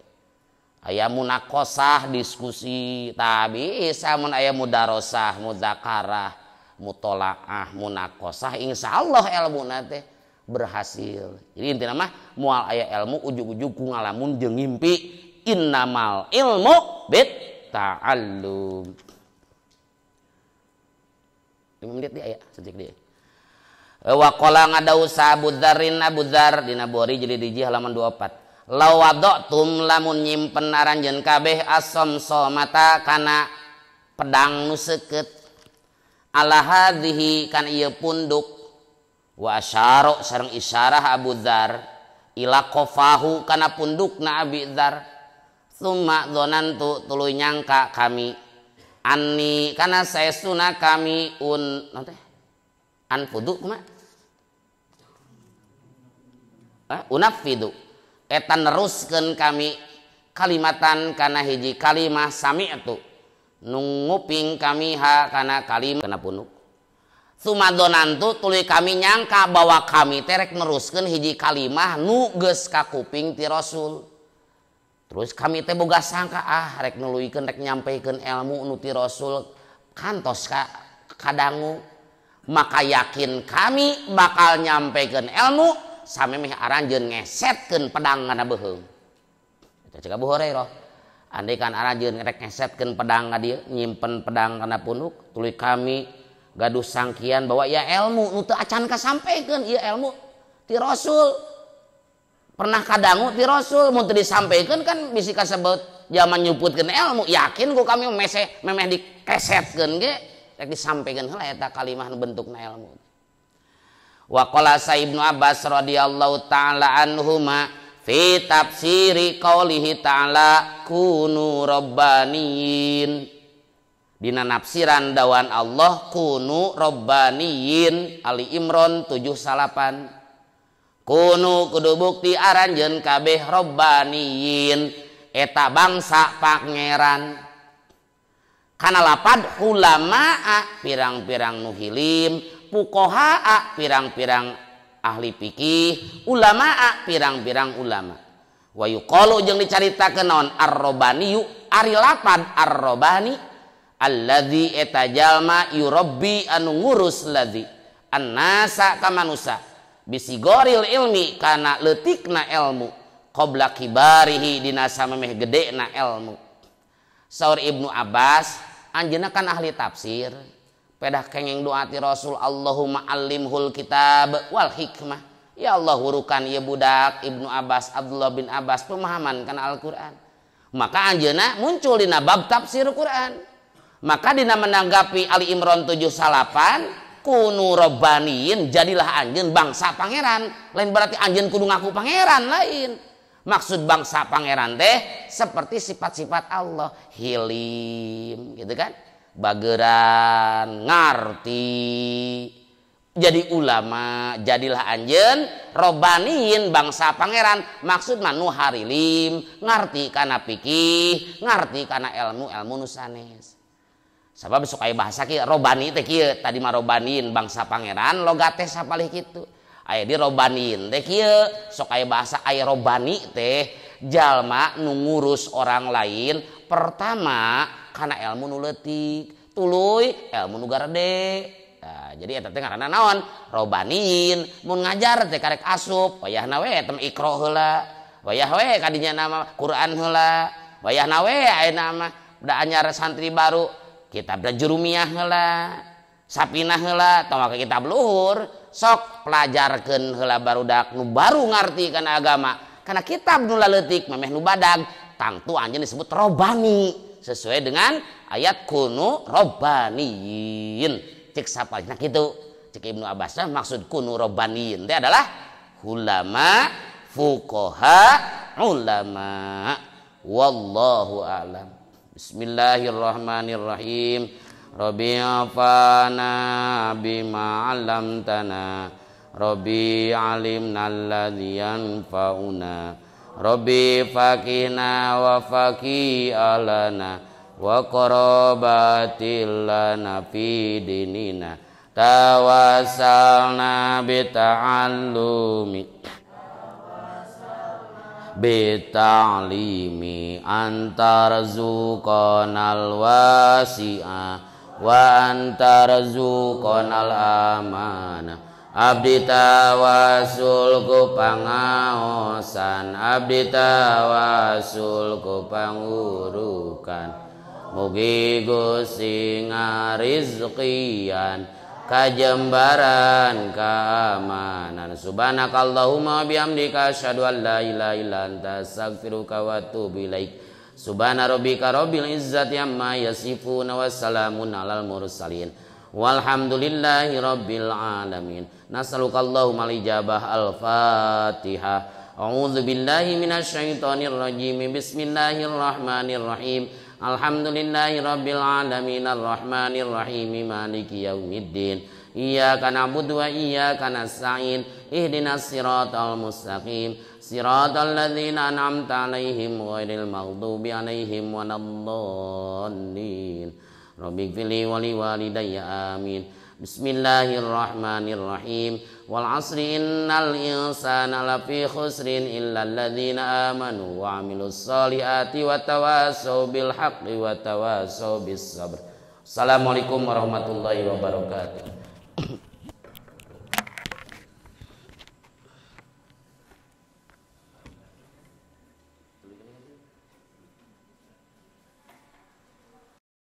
Aya munakosah diskusi tah bisa mun aya mudarosah, mudzakarah, mutolaah, munakosah insyaallah ilmuna teh berhasil. Jadi intina mah moal aya ilmu ujug-ujug ku ngalamun jeung ngimpi. Innamal ilmu bitta'allum. 5 menit dia aya saeutik deui. Wa qala ngadausa Abu Dzarrin Abu Dzar dina Bukhari jilid 1 halaman 24. Law wada'tum lamun nyimpen aranjeun kabeh asom somata kana pedang nu seukeut ala hadhihi kana ieu punduk wa asyara sareng isyarah Abu Dzar ila qafahu kana pundukna Abi Dzar. Summa dzonantu tuluy nyangka kami anni kana saestuna kami un naon teh anfudu kumaha unafidu eta neruskeun kami kalimatan kana hiji kalimah sami'tu nu nguping kami ha kana kalimah kana punuk. Sumadonantu tuluy kami nyangka bahwa kami teh rek neruskeun hiji kalimah nu geus kakuping ti Rasul. Terus kami teh boga sangka ah rek nuluykeun rek nyampeikeun ilmu nu ti Rasul kantos ka kadangu. Maka yakin kami bakal nyampeikeun ilmu samemeh aranjeun ngesetkeun pedang kana beuheung. Eta cek Abu Hurairah. Andai kan aranjeun rek ngesetkeun pedang ka dieu, nyimpen pedang kana punuk, tuluy kami Gaduh sangkian bahwa ya ilmu nu teu acan kasampaikan, ieu ilmu ti Rasul. Pernah kadangu ti Rasul mun teu disampaikan kan bisi kasebut zaman nyuputkeun ilmu, yakin ku kami mese memeh dikesetkeun ge rek disampaikan heula eta kalimah nu bentukna ilmu. Wa qala Ibnu Abbas radhiyallahu ta'ala anhuma fi tafsiri qaulihi ta'ala kunu rabbaniyin. Dina nafsiran dawan Allah kunu rabbaniyin Ali Imran 79. Kunu kudu bukti aranjeun kabeh rabbaniyin eta bangsa pangeran. Kana lapad ulamaa pirang-pirang nu hilim, fuqahaa pirang-pirang ahli fikih, ulamaa pirang-pirang ulama. Wa yuqalu jeung dicaritakeun naon ar-rabbaniyu ari lapad ar-rabbani alladzi eta jalma yurabbi anu ngurus ladzi annasa ka manusa bisigoril ilmi kana leutikna ilmu qabla kibarihi dina samemeh gedena ilmu. Saur Ibnu Abbas anjeunna kan ahli tafsir, pedah kenging doa ti Rasul Allahumma allimhul kitab wal hikmah. Ya Allah wurukan ieu budak Ibnu Abbas Abdullah bin Abbas pemahaman kana Al-Qur'an. Maka anjeunna muncul dina bab tafsir Qur'an. Maka dina menanggapi Ali Imran 79 kunu rabbaniyin jadilah anjeun bangsa pangeran. Lain berarti anjeun kudu ngaku pangeran lain. Maksud bangsa pangeran teh seperti sifat-sifat Allah, hilim gitu kan, bageran, ngarti, jadi ulama, jadilah anjeun robbaniyin bangsa pangeran. Maksud mah nu harilim, ngarti kana fikih, ngarti kana ilmu ilmu nu sanes. Sabab sok aya bahasa kieu robani teh kieu, tadi mah robbaniyin bangsa pangeran logat teh sapalih kitu. Aya di robbaniyin teh kieu, sok aya bahasa aya robani teh jalma nu ngurus orang lain pertama kana ilmu nu leutik, tuluy ilmu nu garede. Nah, jadi eta teh ngaranna naon? Robbaniyin. Mun ngajar teh karek asup, wayahna we eta Iqra heula, wayah we kadinya nama Quran heula, wayahna we ayeuna mah da anyar santri baru kitab Jurumiyah heula, Sapinah heula, tong make kitab luhur. Sok pelajarkeun heula barudak nu baru ngarti kana agama. Kana kitab nu laleutik memeh nu badag, tangtu anjeun disebut robani sesuai dengan ayat kunu robbaniyin. Cek sapalihna kitu. Cek Ibnu Abbas maksud kunu robbaniyin teh adalah ulama, fuqaha, ulama. Wallahu a'lam. Bismillahirrahmanirrahim. Rabbi afana bima 'allamtana, Rabbi 'alimna alladzi yanfa'una, Rabbi faqina wa faqi alana wa qarabatil lana fi dinina, tawassalna bi ta'allumi bita'limi antarzuqanal wasi'a wa antarzuqanal amana. Abdi tawasul ku pangaosan, abdi tawasul ku pangurukan, mugi Gusti ngarizkian kajembaran keamanan. Subhanakallahumma bihamdika asyhadu an la ilaha illa anta astaghfiruka wa atubu ilaik. Subhana rabbika rabbil izzati amma yasifun wa salamun alal mursalin walhamdulillahi rabbil alamin. Nas'aluka Allahumma al-ijabah. Al-Fatihah. A'udzu billahi minasyaitonir rajim. Bismillahirrahmanirrahim. Alhamdulillahi rabbil alamin arrahmanir rahim maliki yaumiddin. Iyyaka na'budu wa iyyaka nasta'in. Ihdinas siratal mustaqim. Siratal ladzina an'amta 'alaihim ghairil maghdubi 'alaihim waladdallin. Rabbighfirli wa liwalidayya amin. Bismillahirrahmanirrahim. Wal 'asri innal insana lafi khusrin illa alladzina amanu wa 'amilus solihati wa tawassaw bil haqqi wa tawassaw bis sabr. Assalamualaikum warahmatullahi wabarakatuh.